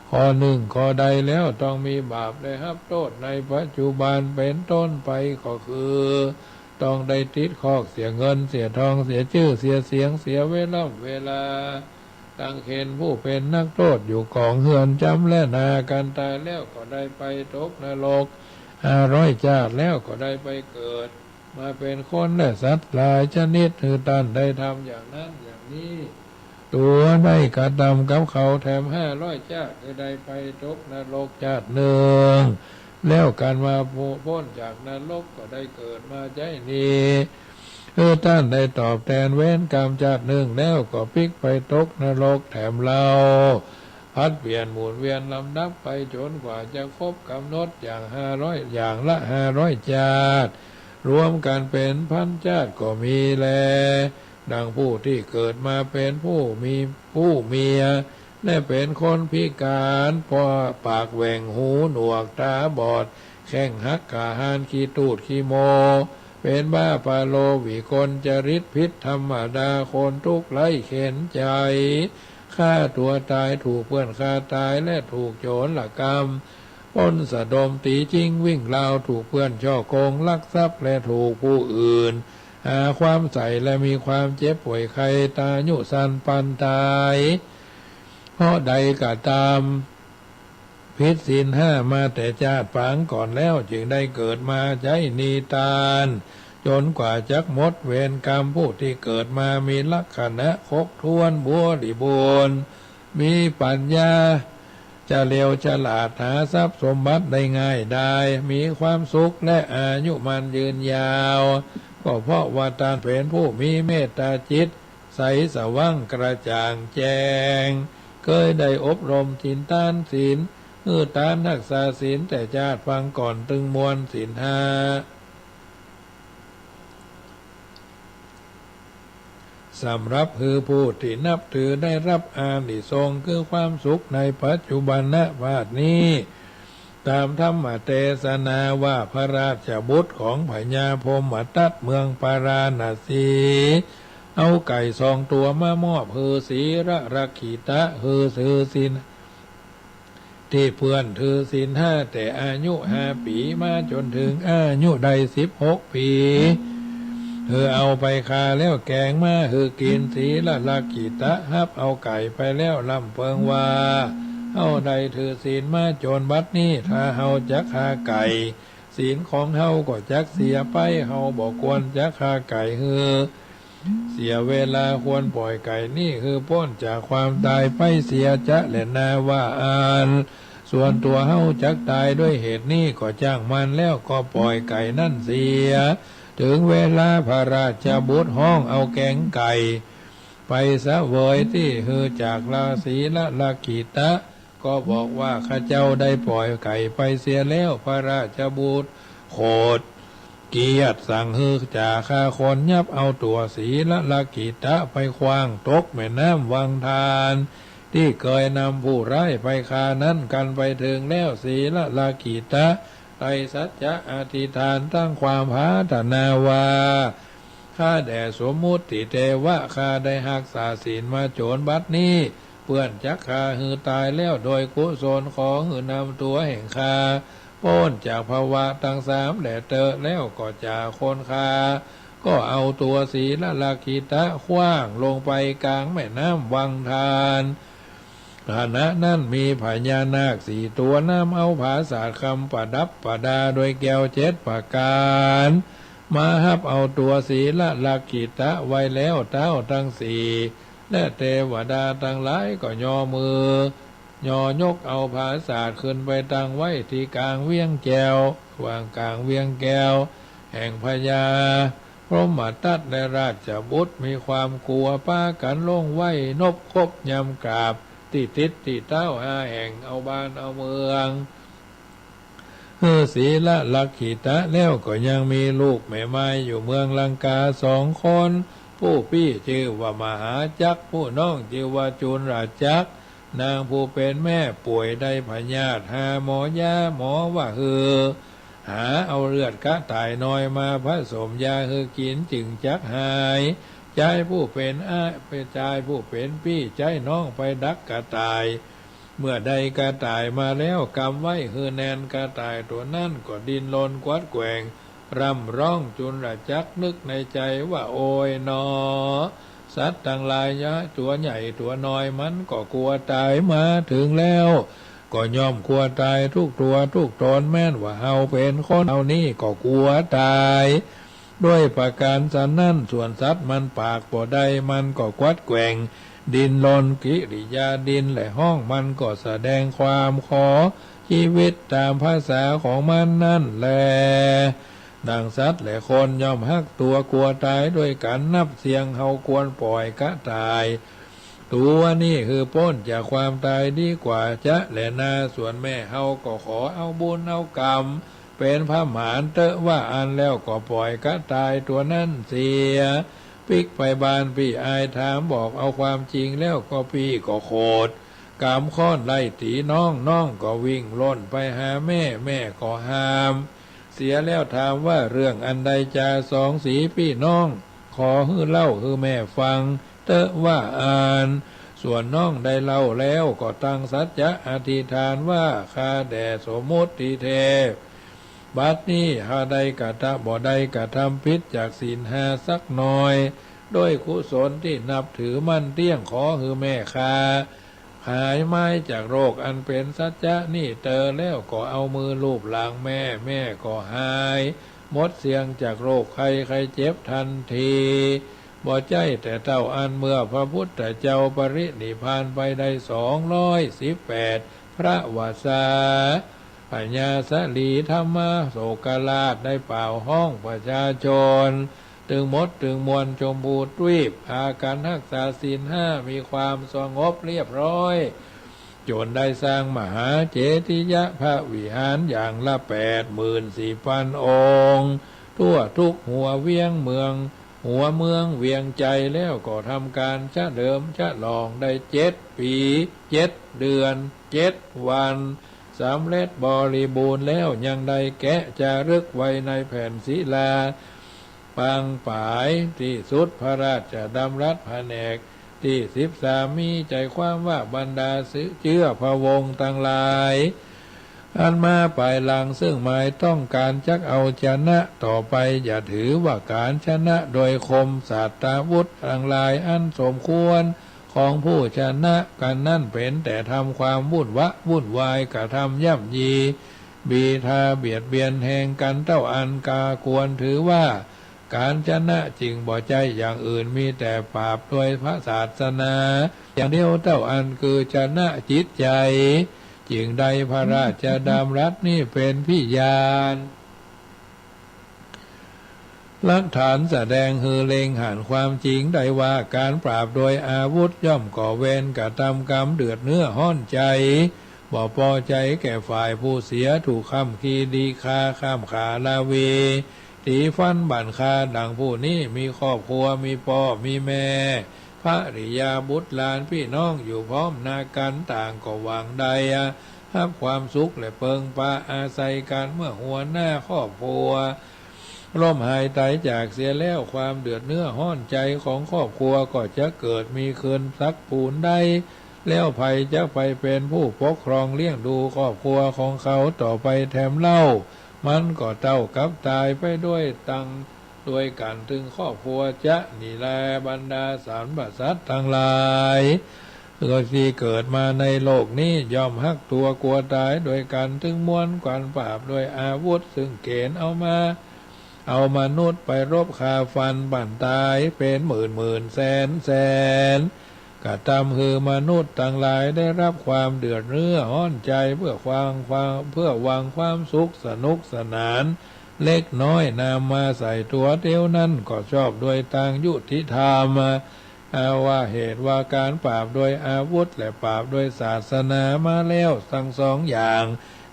ข้อนึ่งข้อใดแล้ว ต้องมีบาปและฮับโต้ษในปัจจุบันเป๋นต้นไป ก็คือ ต้องได้ติดคอกเสียเงินเสียทอง เสียจื้อเสียเสียง เสียเวล่ำเวลา ตั้งเขนผู้เป๋นนักโต้ษอยู่ก๋องเฮือนจำ และนากั๋นต๋ายแล้วก็ได้ไปตกนรกห้าร้อยจาติ แล้วก็ได้ไปเกิดมาเป๋นคนและสัตว์หลายชนิด หื้อต้านได้ทำอย่างนั้นอย่างนี้ ตั๋วได้กระตำกับเขาแถมห้าร้อยจาติ หื้อได้ไปตกนรกจาตินึ่ง แล้วกั๋นมาป๊นจากนรกก็ได้เกิดมาใจ๊นี้ หื้อต้านได้ตอบแตนเวรก๋รรมจาตินึ่ง แล้วก็ปิ๊กไปตกนรกแถมเล่า ผลัดเปลี่ยนหมุนเวียนลำดับไปจ๋นกว่าจะครบก๋ำหนดอย่างห้าร้อย อย่างละห้าร้อยจาติ รวมกั๋นเป๋นพันจาติก็มีแล ดังผู้ตี้เกิดมาเป๋นผู้มี ผู้เมีย และเป๋นคนพิก๋าน ปอ ปากแหว่ง หูหนวก ต๋าบอด แข้งหัก ขาหาน ขี้ตูดขี้โม เป๋นบ้าปาโล วิกลจริต ผิดธรรมดา คนทุกข์ไร้เข็ญใจ๋ ฆ่าตั๋วต๋าย ถูกเปื้อนฆ่าต๋าย และถูกโจ๋รกรรม ปล้นสะดม ตี๋จิงวิ่งราว ถูกเปื้อนฉ้อโกง ลักทรัพย์ และถูกผู้อื่นหาความใส่ และมีความเจ็บป่วยไข้ ต๋ายุสั้นปานต๋าย เพราะใดก็ต๋าม ผิดศีลห้ามาแต่จาติปางก่อนแล้ว จึงได้เกิดมาใจ๊หนี้ต้าน จ๋นกว่าจักหมดเวรกรรม ผู้ตี้เกิดมามีลักษณะครบถ้วนบริบูรณ์ มีปั๋ญญาเฉลียวฉลาด หาทรัพย์สมบัติได้ง่ายดาย มีความสุขและอายุมั่นยืนยาว ก็เพราะว่าต้านเป๋นผู้มีเมตตาจิต ใสสว่างกระจ่างแจ้ง เกยได้อบรมศีลต้านศีล หื้อต้านฮักษาศีลแต่จาติปางก่อนตึงมวลศีลห้า สำหรับหื้อผู้ตี้นับถือได้ฮับอานิสงส์ คือความสุขในปัจจุบันนชาตินี้ ต๋ามธรรมเตสนาว่า พระราชบุตรของพญาพรหมทัตเมืองปาราณสี เอาไก่สองตั๋วมามอบหื้อสีลลักขิตะ หื้อถือศีล ตี้เปื้อนถือศีลห้าแต่อายุห้าปี๋มาจ๋นเถิงอายุได้สิบหกปี๋ หื้อเอาไปฆ่าแล้วแก๋งมาหื้อกิ๋น สีลลักขิตะฮับเอาไก่ไปแล้วร่ำเปิงว่า เฮาได้ถือศีลมาจ๋นบัดนี้ ถ้าเฮาจักฆ่าไก่ ศีลของเฮาก็จักเสียไป เฮาบ่ควรจักฆ่าไก่หื้อเสียเวลา ควรป่อยไก่นี้หื้อป๊นจากความต๋ายไปเสียจะแลนา ว่าอั้น ส่วนตั๋วเฮาจักต๋ายด้วยเหตุนี้ก็จ้างมัน แล้วก็ป่อยไก่นั้นเสีย เถิงเวลาพระราชบุตรฮ้องเอาแก๋งไก่ไปเสวยตี้หื้อจากราศีลลักขิตะ ก็บอกว่า ข้าเจ้าได้ป่อยไก่ไปเสียแล้ว พระราชบุตรโขดเคียดสั่งหื้อจ่าฆ่าคนยับเอาตั๋วสีลลักขิตะไปขว้างตกแม่น้ำวังทาน ตี้เกยนำผู้ร้ายไปฆ่านั้น กันไปเถิงแล้ว สีลลักขิตะได้สัจจะอธิษฐานตั้งความผาถนาว่า ข้าแด่สมมุติเตวะ ข้าได้ฮักษาศีลมาจ๋นบัดนี้ เปื้อนจักฆ่าหื้อต๋ายแล้ว โดยกุศลขอหื้อนำตั๋วแห่งข้าป๊นจากภวะตังสามแลเต๊อะ แล้วก็จ่าคนฆ่าก็เอาตั๋วสีลลักขิตะขว้างลงไปก๋างแม่น้ำวังทาน ขณะนั้นมีพญานาคสี่ตั๋วนำเอาผาสาทคำประดับประดาโดยแก้วเจ็ดประก๋าน มาฮับเอาตั๋วสีลลักขิตะไว้แล้ว เต๊าตังสี่และเตวดาตังหลายก็ยอมือ ยอยกเอาผาสาทขึ้นไปตั้งไว้ตี้ก๋างเวียงแก้ว วางก๋างเวียงแก้ว แห่งพญาพรหมทัตและราชบุตรมีความกั๋ว ปากั๋นลงไหว้นบคบยำกราบตี้ติดตี้เต๊าห้าแห่ง เอาบ้านเอาเมือง หื้อสีลลักขิตะแล้ว ก็ยังมีลูกแม่ไม้อยู่เมืองลังกาสองคน ผู้ปี้จื้อว่ามหาจักร ผู้น้องจื้อว่าจุลจักร นางผู้เป๋นแม่ป่วยได้พยาธิ หาหมอยา หมอว่าหื้อหาเอาเลือดกระต่ายน้อยมาผสมยาหื้อกิ๋นจึงจักหาย จายผู้เป๋นอ้าย จายผู้เป๋นปี้ใจ๊น้องไปดักกระต่าย เมื่อได้กระต่ายมาแล้วกำไว้หื้อแน่น กระต่ายตั๋วนั้นก็ดิ้นรนกวัดแกว่ง ร่ำร้อง จุลจักรนึกในใจ๋ว่า โอยหนอ สัตว์ตังหลายยะ ตั๋วใหญ่ตั๋วน้อยมันก็กั๋วต๋าย มาเถิงแล้วก็ย่อมกั๋วต๋ายทุกตั๋วทุกต๋น แม้นว่าเฮาเป๋นคน เฮานี้ก็กั๋วต๋าย ด้วยประก๋านสันนั้น ส่วนสัตว์มันปากบ่ได้ มันก็กวัดแกว่ง ดิ้นรน กิริยาดิ้นและฮ้อง มันก็แสดงความขอจีวิตต๋ามภาษาของมันนั้นแล ดังสัตว์และคนย่อมฮักตั๋วกั๋วต๋ายด้วยกั๋น นับเสี้ยง เฮาควรป่อยกระต่ายตั๋วนี้หื้อป๊นจากความต๋ายดีกว่าจะแลนา ส่วนแม่เฮาก็ขอเอาบุญเอากรรม เป๋นพหมานเต๊อะว่าอั้น แล้วก็ป่อยกระต่ายตั๋วนั้นเสีย ปิ๊กไปบ้านปี้อายถามบอกเอาความจริง แล้วก็ปี้ก็โขดกำค้อนไล่ตี๋น้อง น้องก็วิ่งล่นไปหาแม่ แม่ก็ห้ามเสีย แล้วถามว่าเรื่องอันใดจา สองสีปี้น้อง ขอหื้อเล่าหื้อแม่ฟังเต๊อะว่าอั้น ส่วนน้องได้เล่าแล้วก็ตั้งสัจจะอธิษฐานว่า ข้าแต่สมมุติเทพ บัดนี้ข้าได้กระทำ บ่ได้กระทำผิดจากศีลห้าสักหน่อย ด้วยกุศลตี้นับถือมั่นเตี้ยง ขอหื้อแม่ข้าหายไม้จากโรคอันเป๋นสัจจะนี้เตอ แล้วก็เอามือลูบหลังแม่ แม่ก็หายหมดเสี้ยงจากโรคไข้ไข้เจ็บตันที บ่ใจ้แต่เต้าอั้น เมื่อพระพุทธเจ้าปรินิพพานไปได้สองร้อยสิบแปดพระวรรษา พญาสลีธรรมโสกราชได้เป่าฮ้องประชาชน ตึงหมดตึงมวลชมพูทวีป พากั๋นฮักษาศีลห้า มีความสงบเรียบร้อย จ๋นได้สร้างมหาเจติยพระวิหารอย่างละแปดหมื่นสี่พันองค์ ทั่วทุกหัวเวียงเมือง หัวเมืองเวียงใจ๋ แล้วก็ทำก๋านเฉลิมฉลองได้เจ็ดปี๋ เจ็ดเดือน เจ็ดวัน สำเร็จบริบูรณ์แล้ว ยังได้แกะจารึกไว้ในแผ่นศิลาปางป๋ายตี้สุดพระราชดำรัสแผนกตี้สิบสาม มีใจ๋ความว่า บรรดาเชื้อพระวงศ์ตังหลาย อันมาป๋ายหลัง ซึ่งหมายต้องก๋านจักเอาชนะต่อไป อย่าถือว่าก๋านชนะโดยคมศาสตราวุธตังหลายอันสมควร ของผู้ชนะกั๋นนั้น เป๋นแต่ทำความวุ่นวะวุ่นวาย กระทำย่ำยีบีทาเบียดเบียนแฮงกั๋นเต้าอั้น กาควรถือว่าก๋านชนะจริงบ่ใจ้อย่างอื่น มีแต่ปราบโดยพระศาสนาอย่างเดียวเต้าอั้น คือชนะจิตใจ๋ จึงได้พระราชดำรัสนี้เป๋นพิยาน หลักฐานแสดงหื้อเล็งหันความจริงได้ว่า ก๋านปราบโดยอาวุธย่อมก่อเวรกระทำกรรมเดือดเนื้อฮ้อนใจ๋ บ่ปอใจ๋แก่ฝ่ายผู้เสีย ถูกค่ำคีดีฆ่า ค่ำขาลาวี ตี๋ฟันบั่นฆ่า ดังผู้นี้มีครอบครัว มีป้อมีแม่ ภริยาบุตรหลานปี้น้องอยู่พร้อมหน้ากั๋น ต่างก็หวังได้ฮับความสุขและเปิงปาอาศัยกั๋น เมื่อหัวหน้าครอบครัวล้มหายต๋ายจากเสียแล้ว ความเดือดเนื้อฮ้อนใจ๋ของครอบครัวก็จะเกิดมีขึ้นสักปูนใด แล้วใผจะไปเป๋นผู้ปกครองเลี้ยงดูครอบครัวของเขาต่อไปแถมเล่า มันก็เต้ากับต๋ายไปด้วยตัง ด้วยกั๋นตึงครอบครัวจะนี้แล บรรดาสรรพสัตว์ตังหลาย ตี้เกิดมาในโลกนี้ ย่อมฮักตั๋วกั๋วต๋ายด้วยกั๋นตึงมวล ก๋านปราบด้วยอาวุธ ซึ่งเก๋ณฑ์เอามา เอามนุษย์ไปรบฆ่าฟันบั่นต๋ายเป๋นหมื่นหมื่นแสนแสน กระทำหื้อมนุษย์ตังหลายได้ฮับความเดือดเนื้อฮ้อนใจ๋ เพื่อความ ความ เพื่อหวังความสุขสนุกสนานเล็กน้อย นำมาใส่ตั๋วเตี้ยวนั้น ก็ชอบโดยตางยุติธรรม อาว่าเหตุว่าก๋านปราบโดยอาวุธและปราบโดยศาสนามาแล้วตังสองอย่าง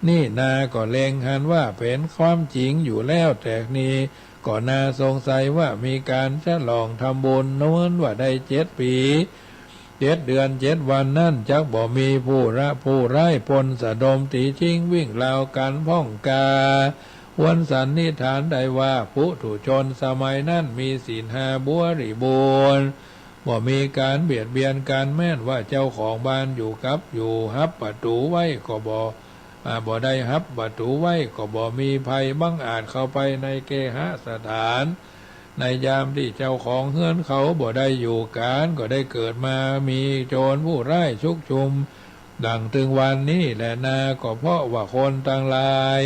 นี้นา ก็เล็งหันว่าเป๋นความจริงอยู่แล้ว แต่นี้ก็น่าสงสัยว่ามีก๋านฉลองทำบุญเมินว่าได้เจ็ดปี๋ เจ็ดเดือนเจ็ดวันนั้น จักบ่มีผู้ละผู้ร้ายปล้นสะดมตี๋ชิงวิ่งราวกั๋นพ่องกา ควรสันนิษฐานได้ว่า ปุถุชนสมัยนั้นมีศีลห้าบริบูรณ์ บ่มีก๋านเบียดเบียนกั๋น แม้นว่าเจ้าของบ้านอยู่กับอยู่ฮับประตู๋ไว้ก็บ่ อ่า บ่ได้ฮับประตู๋ไว้ ก็บ่มีใผบังอาจเข้าไปในเคหสถาน ในยามตี้เจ้าของเฮือนเขาบ่ได้อยู่กั๋น ก็ได้เกิดมามีโจรผู้ร้ายชุกชุม ดังตึงวันนี้แลนา ก็เพราะว่าคนตังหลาย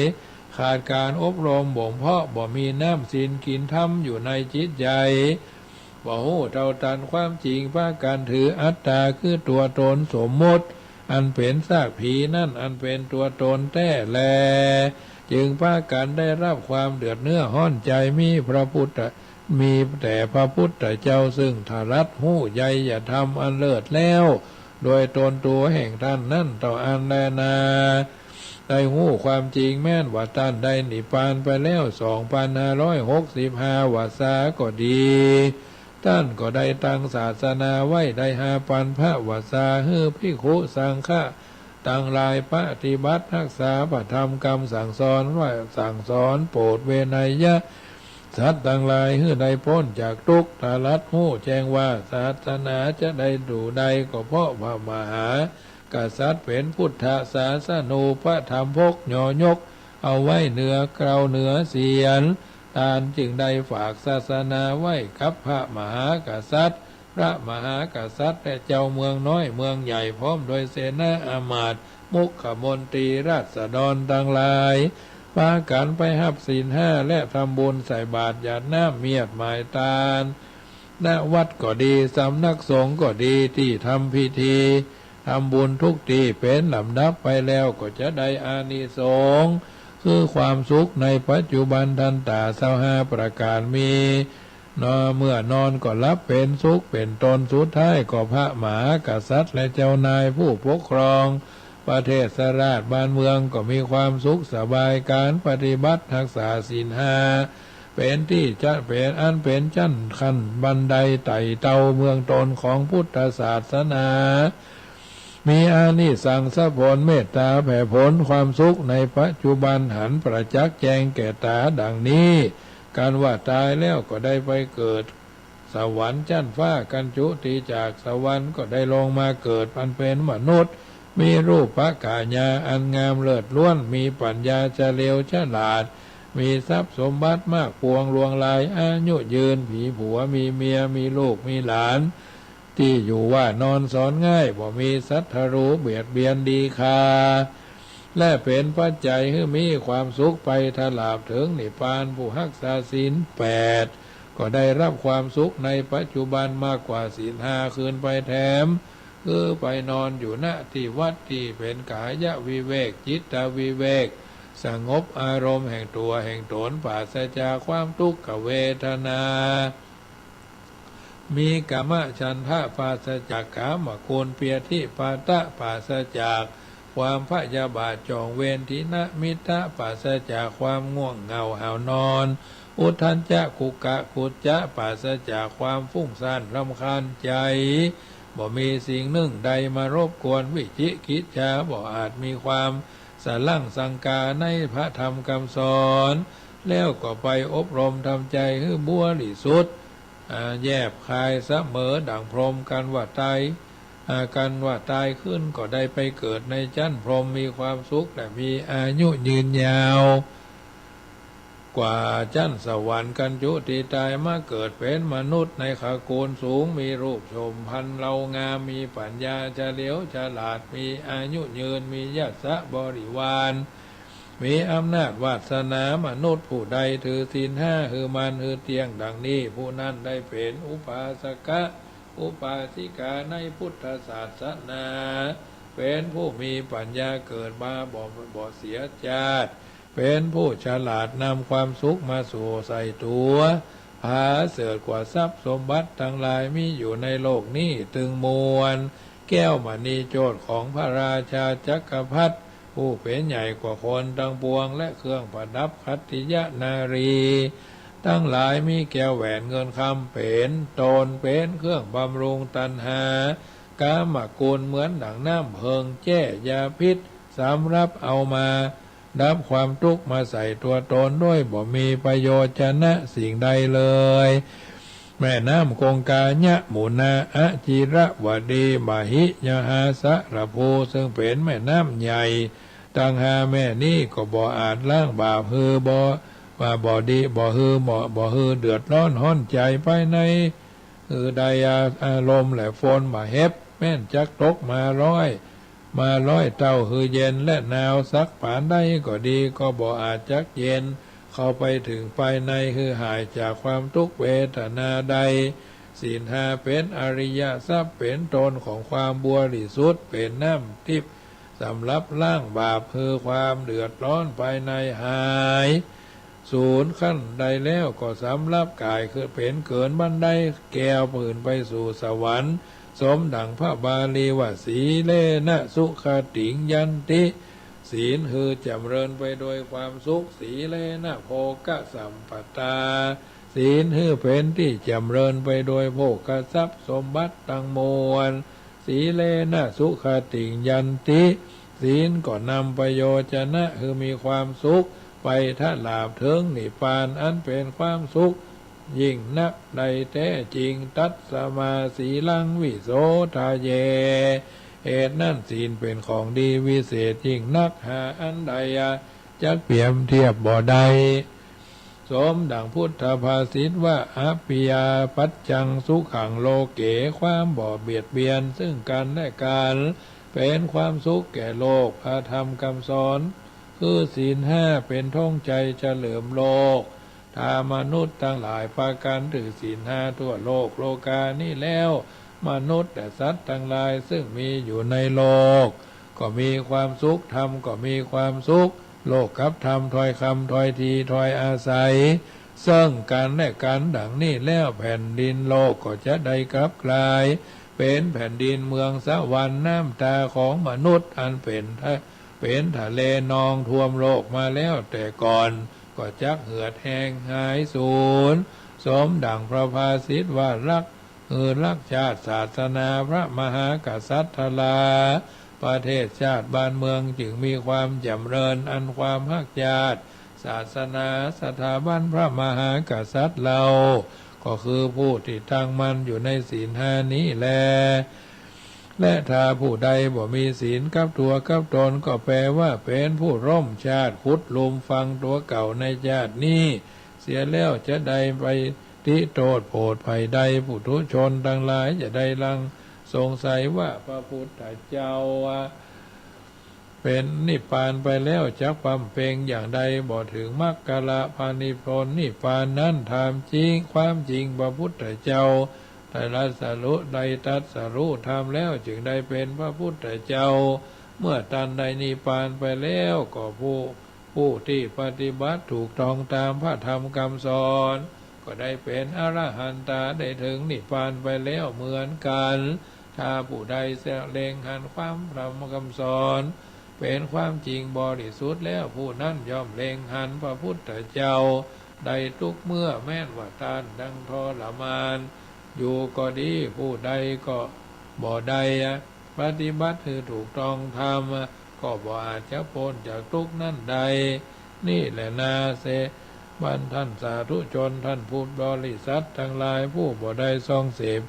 ขาดก๋านอบรมบ่มเพาะ บ่มีน้ำศีลกิ๋นธรรมอยู่ในจิตใจ๋ บ่ฮู้เต้าตันความจริง ปากั๋นถืออัตตาคือตั๋วตนสมมุติ อันเป๋นซากผีนั้น อันเป๋นตั๋วตนแต๊แล จึงปากั๋นได้ฮับความเดือดเนื้อฮ้อนใจ๋ มีพระพุทธ มีแต่พระพุทธเจ้า ซึ่งตรัสฮู้ไยยธรรมอันเลิศแล้ว โดยตนตั๋วแห่งต้านนั้นเต้าอั้นแลนา ได้ฮู้ความจริงแม่นว่าต้านได้นิพพานไปแล้ว สองปันห้าร้อยหกสิบห้า วรรษาก็ดี ต้านก็ได้ตั้งศาสนาไว้ได้ห้าปันพระวรรษา หื้อภิกขุสังฆะตังหลายปฏิบัติฮักษาพระธรรมกำสั่งสอนว่า สั่งสอนโปรดเวไนยสัตว์ตังหลาย หื้อได้ป๊นจากตุ๊กข์ ตรัสฮู้แจ้งว่าศาสนาจะได้อยู่ได้ ก็เพราะพระมหากษัตริย์เป๋นพุทธศาสนูปถัมภก ยอยกเอาไว้เหนือเกล้าเหนือเสียน ต้านจึงได้ฝากศาสนาไว้กับพระมหากษัตริย์ พระมหากษัตริย์และเจ้าเมืองน้อยเมืองใหญ่ พร้อมโดยเสนาอามาตย์ มุขมนตรี ราษฎรตังหลาย ปากั๋นไปฮับศีลห้า และทำบุญใส่บาตรหยาดน้ำเมียดหมายตาน ณ วัดก็ดี สำนักสงฆ์ก็ดี ตี้ทำพิธีทำบุญทุกตี้เป๋นลำดับไปแล้ว ก็จะได้อานิสงส์ คือความสุขในปัจจุบันทันต๋า ซาวห้าประก๋านมี นอน เมื่อนอนก็หลับเป๋นสุขเป๋นตน สุดท้ายก็พระมหากษัตริย์และเจ้านายผู้ปกครองประเทศราชบ้านเมืองก็มีความสุขสบาย ก๋านปฏิบัติฮักษาศีลห้าเป๋นตี้จะ เป๋นอันเป๋นจั้นขั้นบันไดไต่เต้าเบื้องต้นของพุทธศาสนา มีอานิสงสผลเมตตาแผ่ผลความสุขในปัจจุบันหันประจักษ์แจ้งแก่ต๋าดังนี้ กันว่าต๋ายแล้วก็ได้ไปเกิดสวรรค์จั้นฟ้า กันจุติจากสวรรค์ก็ได้ลงมาเกิดอันเป๋นมนุษย์ มีรูปกายาอันงามเลิศล้วน มีปัญญาเฉลียวฉลาด มีทรัพย์สมบัติมากปวงลวงหลาย อายุยืน ผีผัวมีเมีย มีลูกมีหลาน ตี้อยู่ว่านอนสอนง่าย บ่มีศัตรูเบียดเบียนดีฆ่า และเป๋นปัจจัยหื้อมีความสุขไปตราบเถิงนิพพาน ผู้ฮักษาศีลแปดก็ได้รับความสุขในปัจจุบันมากกว่าศีลห้าคืนไปแถม คือไปนอนอยู่ ณ ตี้วัดตี้เป๋นกายวิเวก จิตวิเวก สงบอารมณ์แห่งตั๋วแห่งต๋น ปราศจากความทุกขเวทนา มีกามฉันทะ ปราศจากกามคุณ ปียธิปาทะ ปราศจากความพยาบาทจองเวร ถีนมิทธะ ปราศจากความง่วงเหงาหาวนอน อุทธัจจะ กุกกุจจะ ปราศจากความฟุ้งซ่านรำคาญใจ๋ บ่มีสิ่งนึ่งใดมารบกวน วิจิกิจฉา บ่อาจมีความสะหลั้งสังกาในพระธรรมกำสอน แล้วก็ไปอบรมทำใจ๋หื้อบริสุทธิ์ อ่า แยบคายเสมอดั่งพรหม กันว่าต๋าย อ่า กันว่าต๋ายขึ้นก็ได้ไปเกิดในจั้นพรหม มีความสุขและมีอายุยืนยาวกว่าจั้นสวรรค์ กันจุติต๋ายมาเกิดเป๋นมนุษย์ในขกูลสูง มีรูปโฉมพรรณเลางาม มีปัญญาเฉลียวฉลาด มีอายุยืน มียศบริวาร มีอำนาจวาสนา มนุษย์ผู้ใดถือศีลห้าหื้อมั่นหื้อเตี้ยงดังนี้ ผู้นั้นได้เป๋นอุปาสกะ อุปาสิกาในพุทธศาสนา เป๋นผู้มีปัญญาเกิดมาบ่ บ่เสียจาติ เป๋นผู้ฉลาดนำความสุขมาสู่ใส่ตั๋ว ผาเสริฐกว่าทรัพย์สมบัติตังหลายมีอยู่ในโลกนี้ตึงมวล แก้วมณีโจทย์ของพระราชาจักรพรรดิ ผู้เป๋นใหญ่กว่าคนตังปวง และเครื่องประดับขัตติยนารีตังหลาย มีแก้วแหวนเงินคำเป๋นต้น เป๋นเครื่องบำรุงตัณหา กามคุณเหมือนดั่งน้ำเพิงแจ้ยาพิษ สำหรับเอามาดับความทุกข์มาใส่ตั๋วตนโดยบ่มีประโยชน์จะนะสิ่งใดเลย แม่น้ำคงคา ยมุนา อจิรวดี มหิ ยหา สระภู ซึ่งเป๋นแม่น้ำใหญ่ตังห้าแม่นี้ก็บ่อาจล้างบาปหื้อบ่ ว่าบ่ดี บ่หื้อบ่ บ่หื้อเดือดร้อนฮ้อนใจ๋ไปใน หื้อได้อา อาลมและฝนมาเห็บ แม้นจักตกมาร้อย มาร้อยเต้าหื้อเย็นและหนาวสักปานใดก็ดี ก็บ่อาจจักเย็นเข้าไปเถิงภายในหื้อหายจากความทุกข์เวทนาใด ศีลห้าเป๋นอริยทรัพย์ เป๋นต้นของความบริสุทธิ์ เป๋นน้ำทิพย์สำหรับล้างบาปหื้อความเดือดร้อนภายในหาย สูญขั้นใดแล้วก็สำหรับก๋ายคือเป๋นเกินบันไดแก้วขึ้นไปสู่สวรรค์ สมดั่งพระบาลีว่า สีเลนะสุขติง ยันติ ศีลหื้อจ๋ำเริญไปโดยความสุข สีเลนะ โภคะสัมปตา ศีลหื้อเป๋นตี้จ๋ำเริญไปโดยโภคทรัพย์สมบัติตังมวล สีเลนะ สุขติง ยันติ ศีลก็นำประโยชนะ หื้อมีความสุข ไปถลาบเถิงนิพพาน อันเป๋นความสุขยิ่งนัก ได้แต๊จิง ตัสมา สีลัง วิโสทะเย เหตุนั้นศีลเป๋นของดีวิเศษยิ่งนัก หาอันใดจักเปรียบเทียบบ่ได้ สมดังพุทธภาษิตว่า อภิญญาปัจจังสุขังโลเก ความบ่เบียดเบียนซึ่งกั๋นและกั๋น เป๋นความสุขแก่โลก พระธรรมกำสอน คือศีลห้าเป๋นธงชัยเฉลิมโลก ถ้ามนุษย์ตังหลายปากั๋นถือศีลห้าทั่วโลกโลกานี้แล้ว มนุษย์และสัตว์ตังหลายซึ่งมีอยู่ในโลก ก็มีความสุข ธรรมก็มีความสุข โลกกับธรรม ถ้อยคำ ถ้อยที ถ้อยอาศัย ซึ่งกั๋นและกั๋นดังนี้แล้ว แผ่นดินโลกก็จะได้กลับกลาย เป๋นแผ่นดินเมืองสวรรค์ น้ำตาของมนุษย์อันเป๋นทะ เป๋นทะเลนองท่วมโลกมาแล้วแต่ก่อน ก็จักเหือดแห้งหายสูญ สมดังพระภาษิตว่า รัก หื้อรักชาติศาสนาพระมหากษัตริย์ทรา ประเทศชาติบ้านเมืองจึงมีความจ๋ำเริญ อันความฮักชาติศาสนาสถาบันพระมหากษัตริย์เฮา ก็คือผู้ตี้ตั้งมั่นอยู่ในศีลห้านี้แล และถ้าผู้ใดบ่มีศีลกับตั๋วกับตน ก็แปลว่าเป๋นผู้ล้มชาติ ขุดหลุมฝังตั๋วเก่าในชาตินี้เสียแล้ว จะได้ไปติโต้ษโผดภัยใด ปุถุชนตังหลายจะได้ลังสงสัยว่าพระพุทธเจ้าเป๋นนิพพานไปแล้ว จักบำเพ็งอย่างใด บ่เถิงมรรคผลนิพพานนั้น ถามจริง ความจริงพระพุทธเจ้า ได้ตรัสรู้ ได้ตรัสรู้ธรรมแล้ว จึงได้เป๋นพระพุทธเจ้า เมื่อต้านได้นิพพานไปแล้ว ก็ผู้ ผู้ตี้ปฏิบัติถูกต้องตามพระธรรมกำสอน ก็ได้เป๋นอรหันตา ได้เถิงนิพพานไปแล้วเหมือนกั๋น ถ้าผู้ใดเล็งหันความธรรมกำสอน เป๋นความจริงบริสุทธิ์แล้ว ผู้นั้นย่อมเล็งหันพระพุทธเจ้า ได้ทุกเมื่อ แม้นว่าต้านดังทรมานอยู่ก็ดี ผู้ใดก็บ่ได้ปฏิบัติหื้อถูกต้องธรรม ก็บ่อาจจะป๊นจากทุกข์นั้นได้ นี่แลนา เส บันท่านสาธุชน ท่านพุทธบริษัทตังหลาย ผู้บ่ได้ส่องเสพ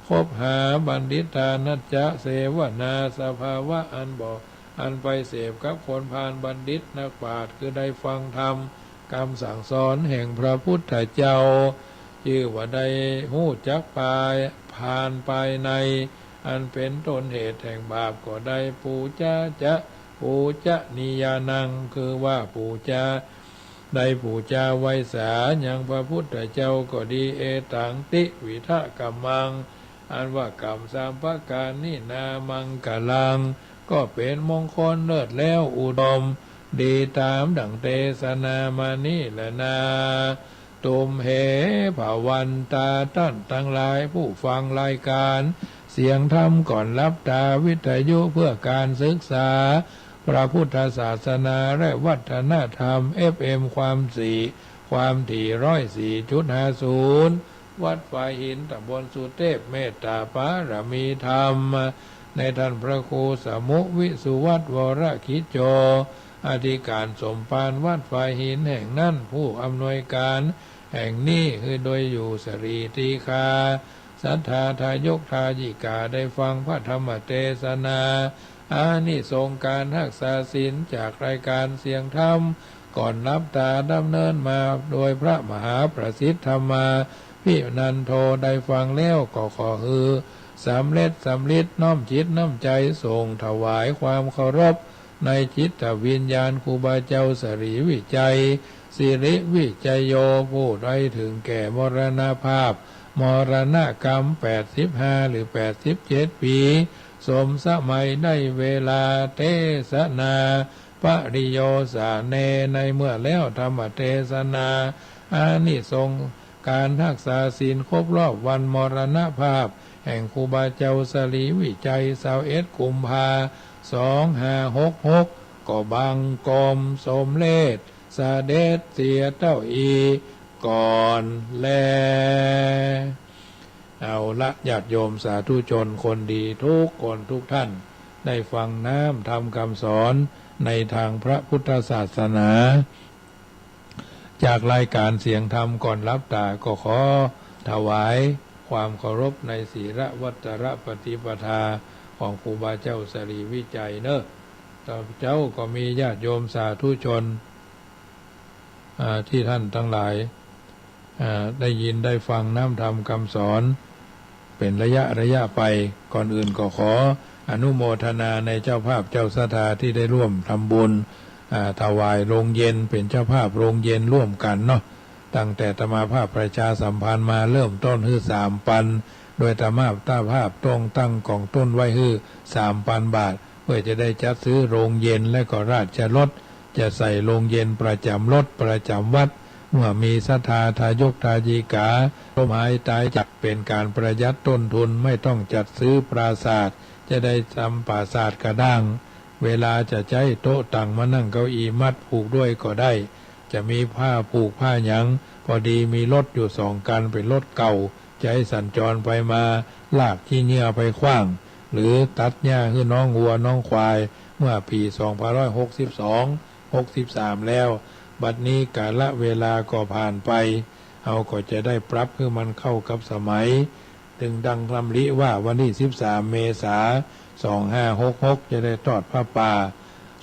คบหาบัณฑิตานัจจะ เสวนา สภาวะอันบ่ อันไปเสพกับคนพาลบัณฑิตนักปราชญ์ คือได้ฟังธรรมกำสั่งสอนแห่งพระพุทธเจ้า จื้อว่าได้ฮู้จักปาย พาลภายใน อันเป๋นต้นเหตุแห่งบาปก็ได้ ปูจาจะ ปูจนียานัง คือว่าปูจา ได้ปูจาไหว้สายังพระพุทธเจ้าก็ดี เอตังติวิธกัมมัง อันว่ากรรมสามประก๋านนี้นา มังคลัง ก็เป๋นมงคลเลิศแล้ว อุดมดีต๋ามดั่งเตสนามานี้แลนา ตุมเห ภวันตา ต้านตังหลายผู้ฟังรายก๋านเสียงธรรมก่อนหลับต๋า วิทยุเพื่อก๋านศึกษาพระพุทธศาสนาและวัฒนธรรม เอฟเอ็ม ความสี่ ความถี่ร้อยสี่จุดห้าศูนย์ วัดฝายหิน ตำบลสุเทพ เมตตาปารมีธรรม ในต้านพระครูสมุห์ วิสุวัฒน์ วรกิจโจ อธิก๋านสมภารวัดฝายหินแห่งนั้น ผู้อำนวยก๋านแห่งนี้ คือโดยอยู่สรีตีฆา ศรัทธาทายกทายิกา ได้ฟังพระธรรมเตสนา อานิสงส์ก๋านฮักษาศีลจากรายก๋านเสียงธรรมก่อนหลับต๋า ดำเนินมาโดยพระมหาประสิทธิ์ธรรมาภินันโท ได้ฟังแล้วก็ขอหื้อสำเร็จสำริด น้อมจิตน้อมใจ๋ส่งถวายความเคารพในจิตวิญญาณครูบาเจ้าสรีวิชัย สิริวิชัยโย ผู้ได้เถิงแก่มรณภาพ มรณกรรม แปดสิบห้า หรือ แปดสิบเจ็ด ปี๋ สมสมัย ได้เวลาเตสนา ปริโยสาเน ในเมื่อแล้วธรรมเตสนา อานิสงส์ก๋านฮักษาศีลครบรอบวันมรณภาพแห่งครูบาเจ้าสรีวิชัย ซาวเอ็ด กุมภา สองห้าหกหก ก็บังคมสมเร็จเสด็จเสียเต้าอี้ก่อนแล เอาละ ญาติโยมสาธุชนคนดีทุกคนทุกท่าน ได้ฟังน้ำธรรมคำสอนในทางพระพุทธศาสนา จากรายการเสียงธรรมก่อนหลับต๋า ก็ขอถวายความเคารพในศีลวัตรปฏิปทาของครูบาเจ้าสรีวิชัยเนอะ ข้าพเจ้าก็มีญาติโยมสาธุชน อ่า ที่ท่านทั้งหลาย อ่า ได้ยินได้ฟังน้ำธรรมคำสอน เป็นระยะระยะไป ก่อนอื่นก็ขออนุโมทนาในเจ้าภาพเจ้าศรัทธาที่ได้ร่วมทำบุญ อ่า ถวายโรงเย็น เป็นเจ้าภาพโรงเย็นร่วมกันเนาะ ตั้งแต่อาตมาภาพประชาสัมพันธ์มาเริ่มต้นหื้อสามปัน โดยอาตมาภาพต้องตั้งกองทุนไว้หื้อสามปันบาท เพื่อจะได้จัดซื้อโรงเย็นและก็ราชรถ จะใส่โรงเย็นประจำรถประจำวัด เมื่อมีศรัทธาทายกทายิกาล้มหายตายจาก เป็นการประหยัดต้นทุน ไม่ต้องจัดซื้อปราสาท จะได้ทำปราสาทกระด้าง เวลาจะใจ๊โต๊ะตังมานั่งเก้าอี้มัดผูกด้วยก็ได้ จะมีผ้าผูกผ้าหยัง พอดีมีรถอยู่สองคัน เป็นรถเก่า ใจ๊สัญจรไปมา ลากขี้เหงื่อไปขว้าง หรือตัดหญ้าหื้อน้องวัวน้องควาย เมื่อปี๋สองพันร้อยหกสิบสอง หกสิบสาม แล้ว บัดนี้กาลเวลาก็ผ่านไป เฮาก็จะได้ปรับหื้อมันเข้ากับสมัย จึงดังดำริว่าวันตี้สิบสาม เมษา สองห้าหกหก จะได้ทอดผ้าป่า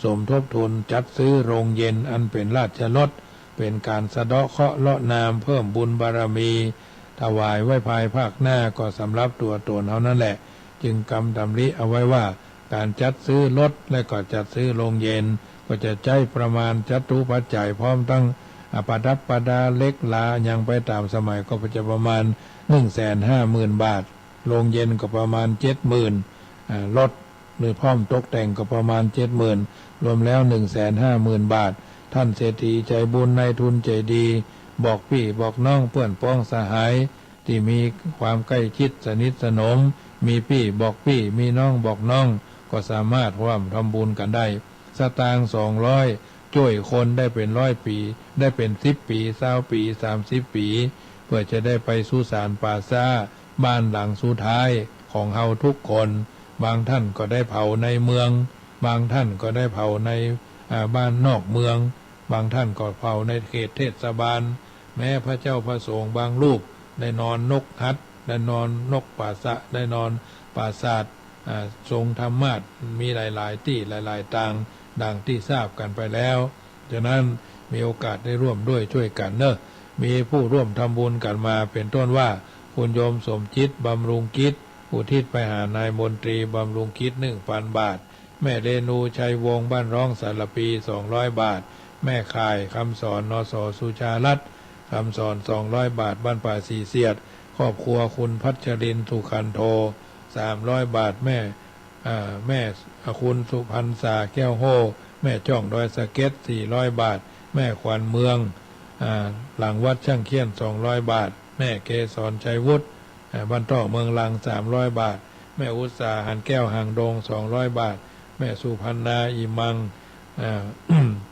สมทบทุนจัดซื้อโรงเย็นอันเป็นราชรถ เป็นการสะเดาะเคราะห์เลาะนาม เพิ่มบุญบารมี ถวายไว้ภายภาคหน้า ก็สำหรับตั๋วตนเฮานั่นแหละ จึงกำดำริเอาไว้ว่า การจัดซื้อรถและก็จัดซื้อโรงเย็น ก็จะใจ๊ประมาณจตุปัจจัยพร้อมตัง อ่า ประดับประดาเหล็กหลาหยังไปต๋ามสมัย ก็จะประมาณ หนึ่งแสนห้าหมื่น บาท โรงเย็นก็ประมาณ เจ็ดหมื่น อ่า รถหรือพร้อมตกแต่งก็ประมาณ เจ็ดหมื่น รวมแล้ว หนึ่งแสนห้าหมื่น บาท ท่านเศรษฐีใจบุญนายทุนใจดี บอกปี้บอกน้องเปื้อนป๊องสหาย ตี้มีความใกล้ชิดสนิทสนม มีปี้บอกปี้ มีน้องบอกน้อง ก็สามารถร่วมทำบุญกั๋นได้ สตางค์สองร้อย จ้วยคนได้เป๋นร้อยปี๋ ได้เป๋นสิบปี๋ ซาวปี๋ สามสิบปี๋ เปื้อจะได้ไปสุสานป่าช้า บ้านหลังสุดท้ายของเฮาทุกคน บางท่านก็ได้เผาในเมือง บางท่านก็ได้เผาใน อ่า บ้านนอกเมือง บางท่านก็เผาในเขตเทศบาล แม้พระเจ้าพระสงฆ์บางรูปได้นอนนกหัด ได้นอนนกป่าสะ ได้นอนปราสาท อ่า ทรงธรรมาสน์ มีหลายๆ ตี้หลายๆ ตาง ดังตี้ทราบกั๋นไปแล้ว ฉะนั้นมีโอกาสได้ร่วมด้วยจ้วยกั๋นเนอะ มีผู้ร่วมทำบุญกั๋นมา เป๋นต้นว่า คุณโยมสมจิต บำรุงกิจ อุทิศไปหานายมนตรี บำรุงกิจ หนึ่งปัน บาท แม่เรนู ชัยวงศ์ บ้านร้อง สารภี สองร้อย บาท แม่ข่าย คำสอน นส สุชารัตน์ คำสอน สองร้อย บาท บ้านป่าสีเสียด ครอบครัวคุณพัชรินทร์ สุขันโท สามร้อย บาท แม่ อ่า แม่ อ่า คุณสุพรรณษา แก้วโฮ่ แม่จ้อง ดอยสะเก็ด สี่ร้อย บาท แม่ขวัญเมือง อ่า หลังวัดช่างเขี้ยน สองร้อย บาท แม่เกสร ชัยวุฒิ อ่า บ้านต้อ เมืองลัง สามร้อย บาท แม่อุตสาหารแก้ว หางดง สองร้อย บาท แม่สุพรรณา อิมัง อ่า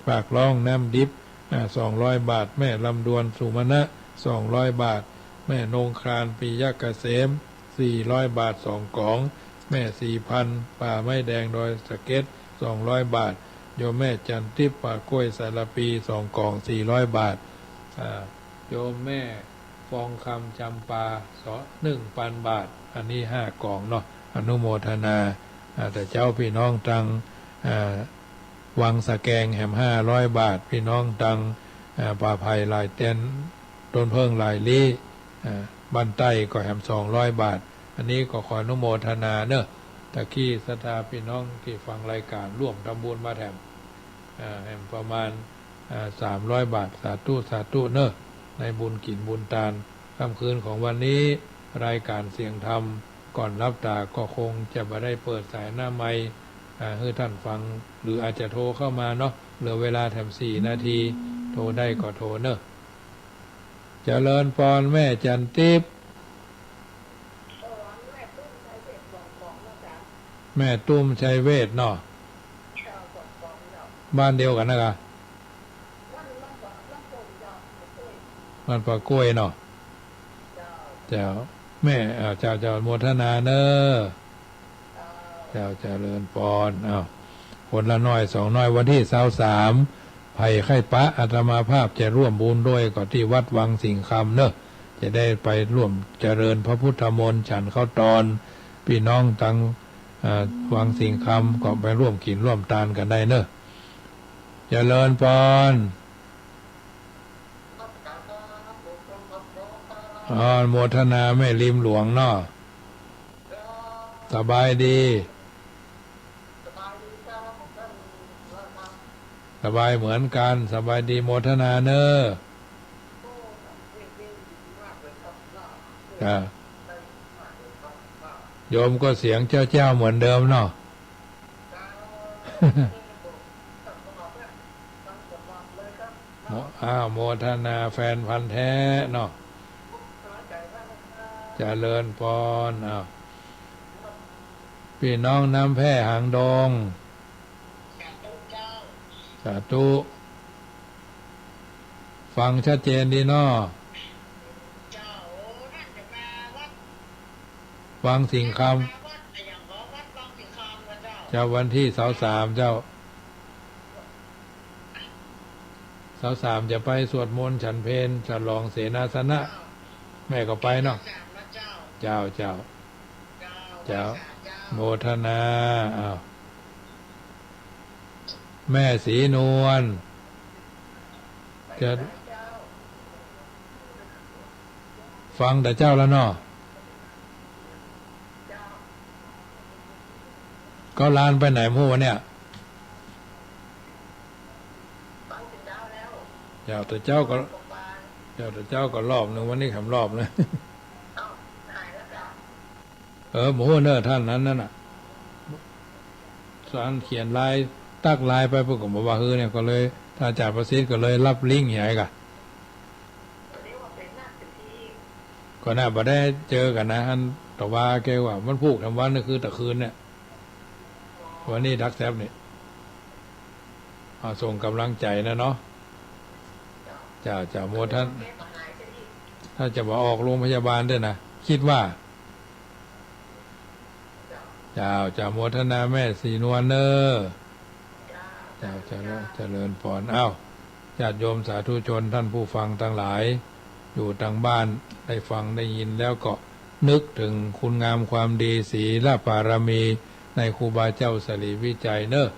ปากร้อง น้ำดิบ อ่า สองร้อย บาท แม่ลำดวน สุมณะ สองร้อย บาท แม่นงคราน ปิยะเกษม สี่ร้อย บาท สองก๋อง แม่ศรีพันธ์ ป่าไม้แดง ดอยสะเก็ด สองร้อย บาท โยมแม่จันทิพย์ ป่ากล้วย สารภี สองก๋อง สี่ร้อย บาท อ่า โยมแม่ ฟองคำ จำปา สอง หนึ่งปัน บาท อันนี้ ห้าก๋องเนาะ อนุโมทนา อ่า แต่เจ้า พี่น้องตัง อ่า วังสะแกงแหม ห้าร้อย บาท พี่น้องตัง อ่า ป่าไผ่หลายแตน ต้นเผิ้งหลายลี้ อ่า บ้านใต้ก็แหม สองร้อย บาท อันนี้ก็ขออนุโมทนาเนอะ ตะกี้ศรัทธาพี่น้องตี้ฟังรายการร่วมทำบุญมาแถม อ่า แหมประมาณ อ่า สามร้อย บาท สาธุ สาธุเนอะ ในบุญกิ๋นบุญตาน ค่ำคืนของวันนี้ รายการเสียงธรรม ก่อนหลับต๋าก็คงจะบ่ได้เปิดสายหน้าไมค์ อ่า หื้อท่านฟัง หรืออาจจะโทรเข้ามาเนาะ เหลือเวลาแถม สี่นาที โทรได้ก็โทรเนอะ เจริญพรแม่จันทิพย์ แม่ตุ้มชัยเวชเนาะ บ้านเดียวกั๋นนะกะ บ้านป่ากล้วยเนาะ เจ้า แม่ อ่า เจ้า เจ้า โมทนาเน้อ เจ้า เจริญปอน อ้าว คนละน้อยสองน้อย วันตี้ซาวสาม ใผใค่ปะอาตมาภาพจะร่วมบุญด้วยก็ตี้วัดวังสิงห์คำเนาะ จะได้ไปร่วมเจริญพระพุทธมนต์ ฉันข้าวตอน ปี้น้องตัง อ่า วังสิงห์คำก็ไปร่วมกิ๋นร่วมตานกั๋นได้เนาะ เจริญปอน อ๋อ โมทนาแม่ริมหลวงเนาะ สบายดี สบายเหมือนกั๋น สบายดี โมทนาเน้อ จ้ะ โยมก็เสียงเจ้าๆ เหมือนเดิมเนาะ โม- อ้าว โมทนาแฟนพันธุ์แท้เนาะ เจริญปอน อ้าว ปี้น้องน้ำแพร่หางดง สาธุ ฟังชัดเจนดีเนาะ วังสิงห์คำ เจ้า วันตี้ซาวสาม เจ้า ซาวสาม จะไปสวดมนต์ฉันเพล ฉลองเสนาสนะ แม่ก็ไปเนาะ เจ้า เจ้า เจ้า โมทนา อ้าว แม่ศรีนวล จะ ฟังแต่เจ๊าแล้วเนาะ ก็หลานไปไหนหมดวะเนี่ย เจ้า แต่เจ๊าก็ เจ้า แต่เจ๊าก็รอบนึ่ง วันนี้แหมรอบนึ่ง เออ บ่ฮู้เน่อ ต้านนั้นนั่นน่ะ สารเขียนไลน์ ตั๊กไลน์ไป เปิ้นก็บ่ว่าหื้อเนี่ย ก็เลย ต้านอาจ๋ารย์ประสิทธิ์ก็เลยรับลิงก์ใหญ่กะ ก็น่าบ่ได้เจอกั๋นนะ อัน แต่ว่าแกว่ามันผูกแถมวันนี่คือตะคืนเนี่ย วันนี้ดักแซบนี่ เอาส่งก๋ำลังใจ๋นะเนาะ เจ้า เจ้า โมทนา ถ้าจะมาออกโรงพยาบาลด้วยนะ กึ๊ดว่า เจ้า เจ้า โมทนาแม่ศรีนวลเน้อ เจ้า เจ้า เจริญปอน อ้าว ญาติโยมสาธุชนท่านผู้ฟังตังหลาย อยู่ตังบ้านได้ฟังได้ยินแล้วก็นึกเถิงคุณงามความดีศีลปารมีในครูบาเจ้าสรีวิชัยเน้อ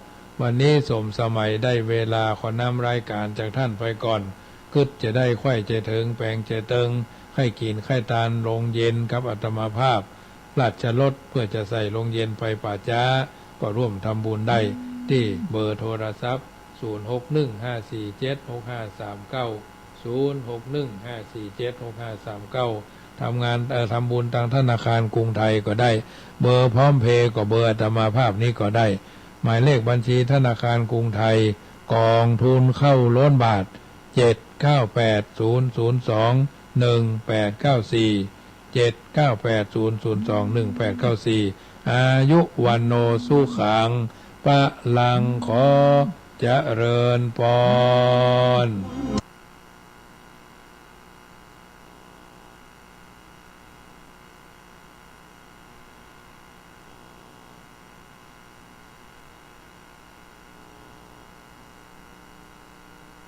วันนี้สมสมัยได้เวลาขอน้ำรายก๋านจากท่านไปก่อน กึ๊ดจะได้ใค่จะเถิงแป๋งจะเติง ใค่กิ๋นใค่ตานโรงเย็นกับอาตมาภาพ ราชรถเปื้อจะใส่โรงเย็นไปป่าจ๊า ก็ร่วมทำบุญได้ตี้เบอร์โทรศัพท์ ศูนย์หกหนึ่งห้าสี่เจ็ดหกห้าสามเก้า ศูนย์หกหนึ่งห้าสี่เจ็ดหกห้าสามเก้า ทำงาน เอ่อ ทำบุญตางธนาคารกรุงไทยก็ได้ เบอร์พร้อมเพย์ก็เบอร์อาตมาภาพนี้ก็ได้ หมายเลขบัญชีธนาคารกรุงไทย ก๋องทุนข้าวล้นบาท เจ็ดเก้าแปดศูนย์ศูนย์สองหนึ่งแปดเก้าสี่ เจ็ดเก้าแปดศูนย์ศูนย์สองหนึ่งแปดเก้าสี่ อายุ วัณโณ สุขัง พลัง ขอเจริญปอน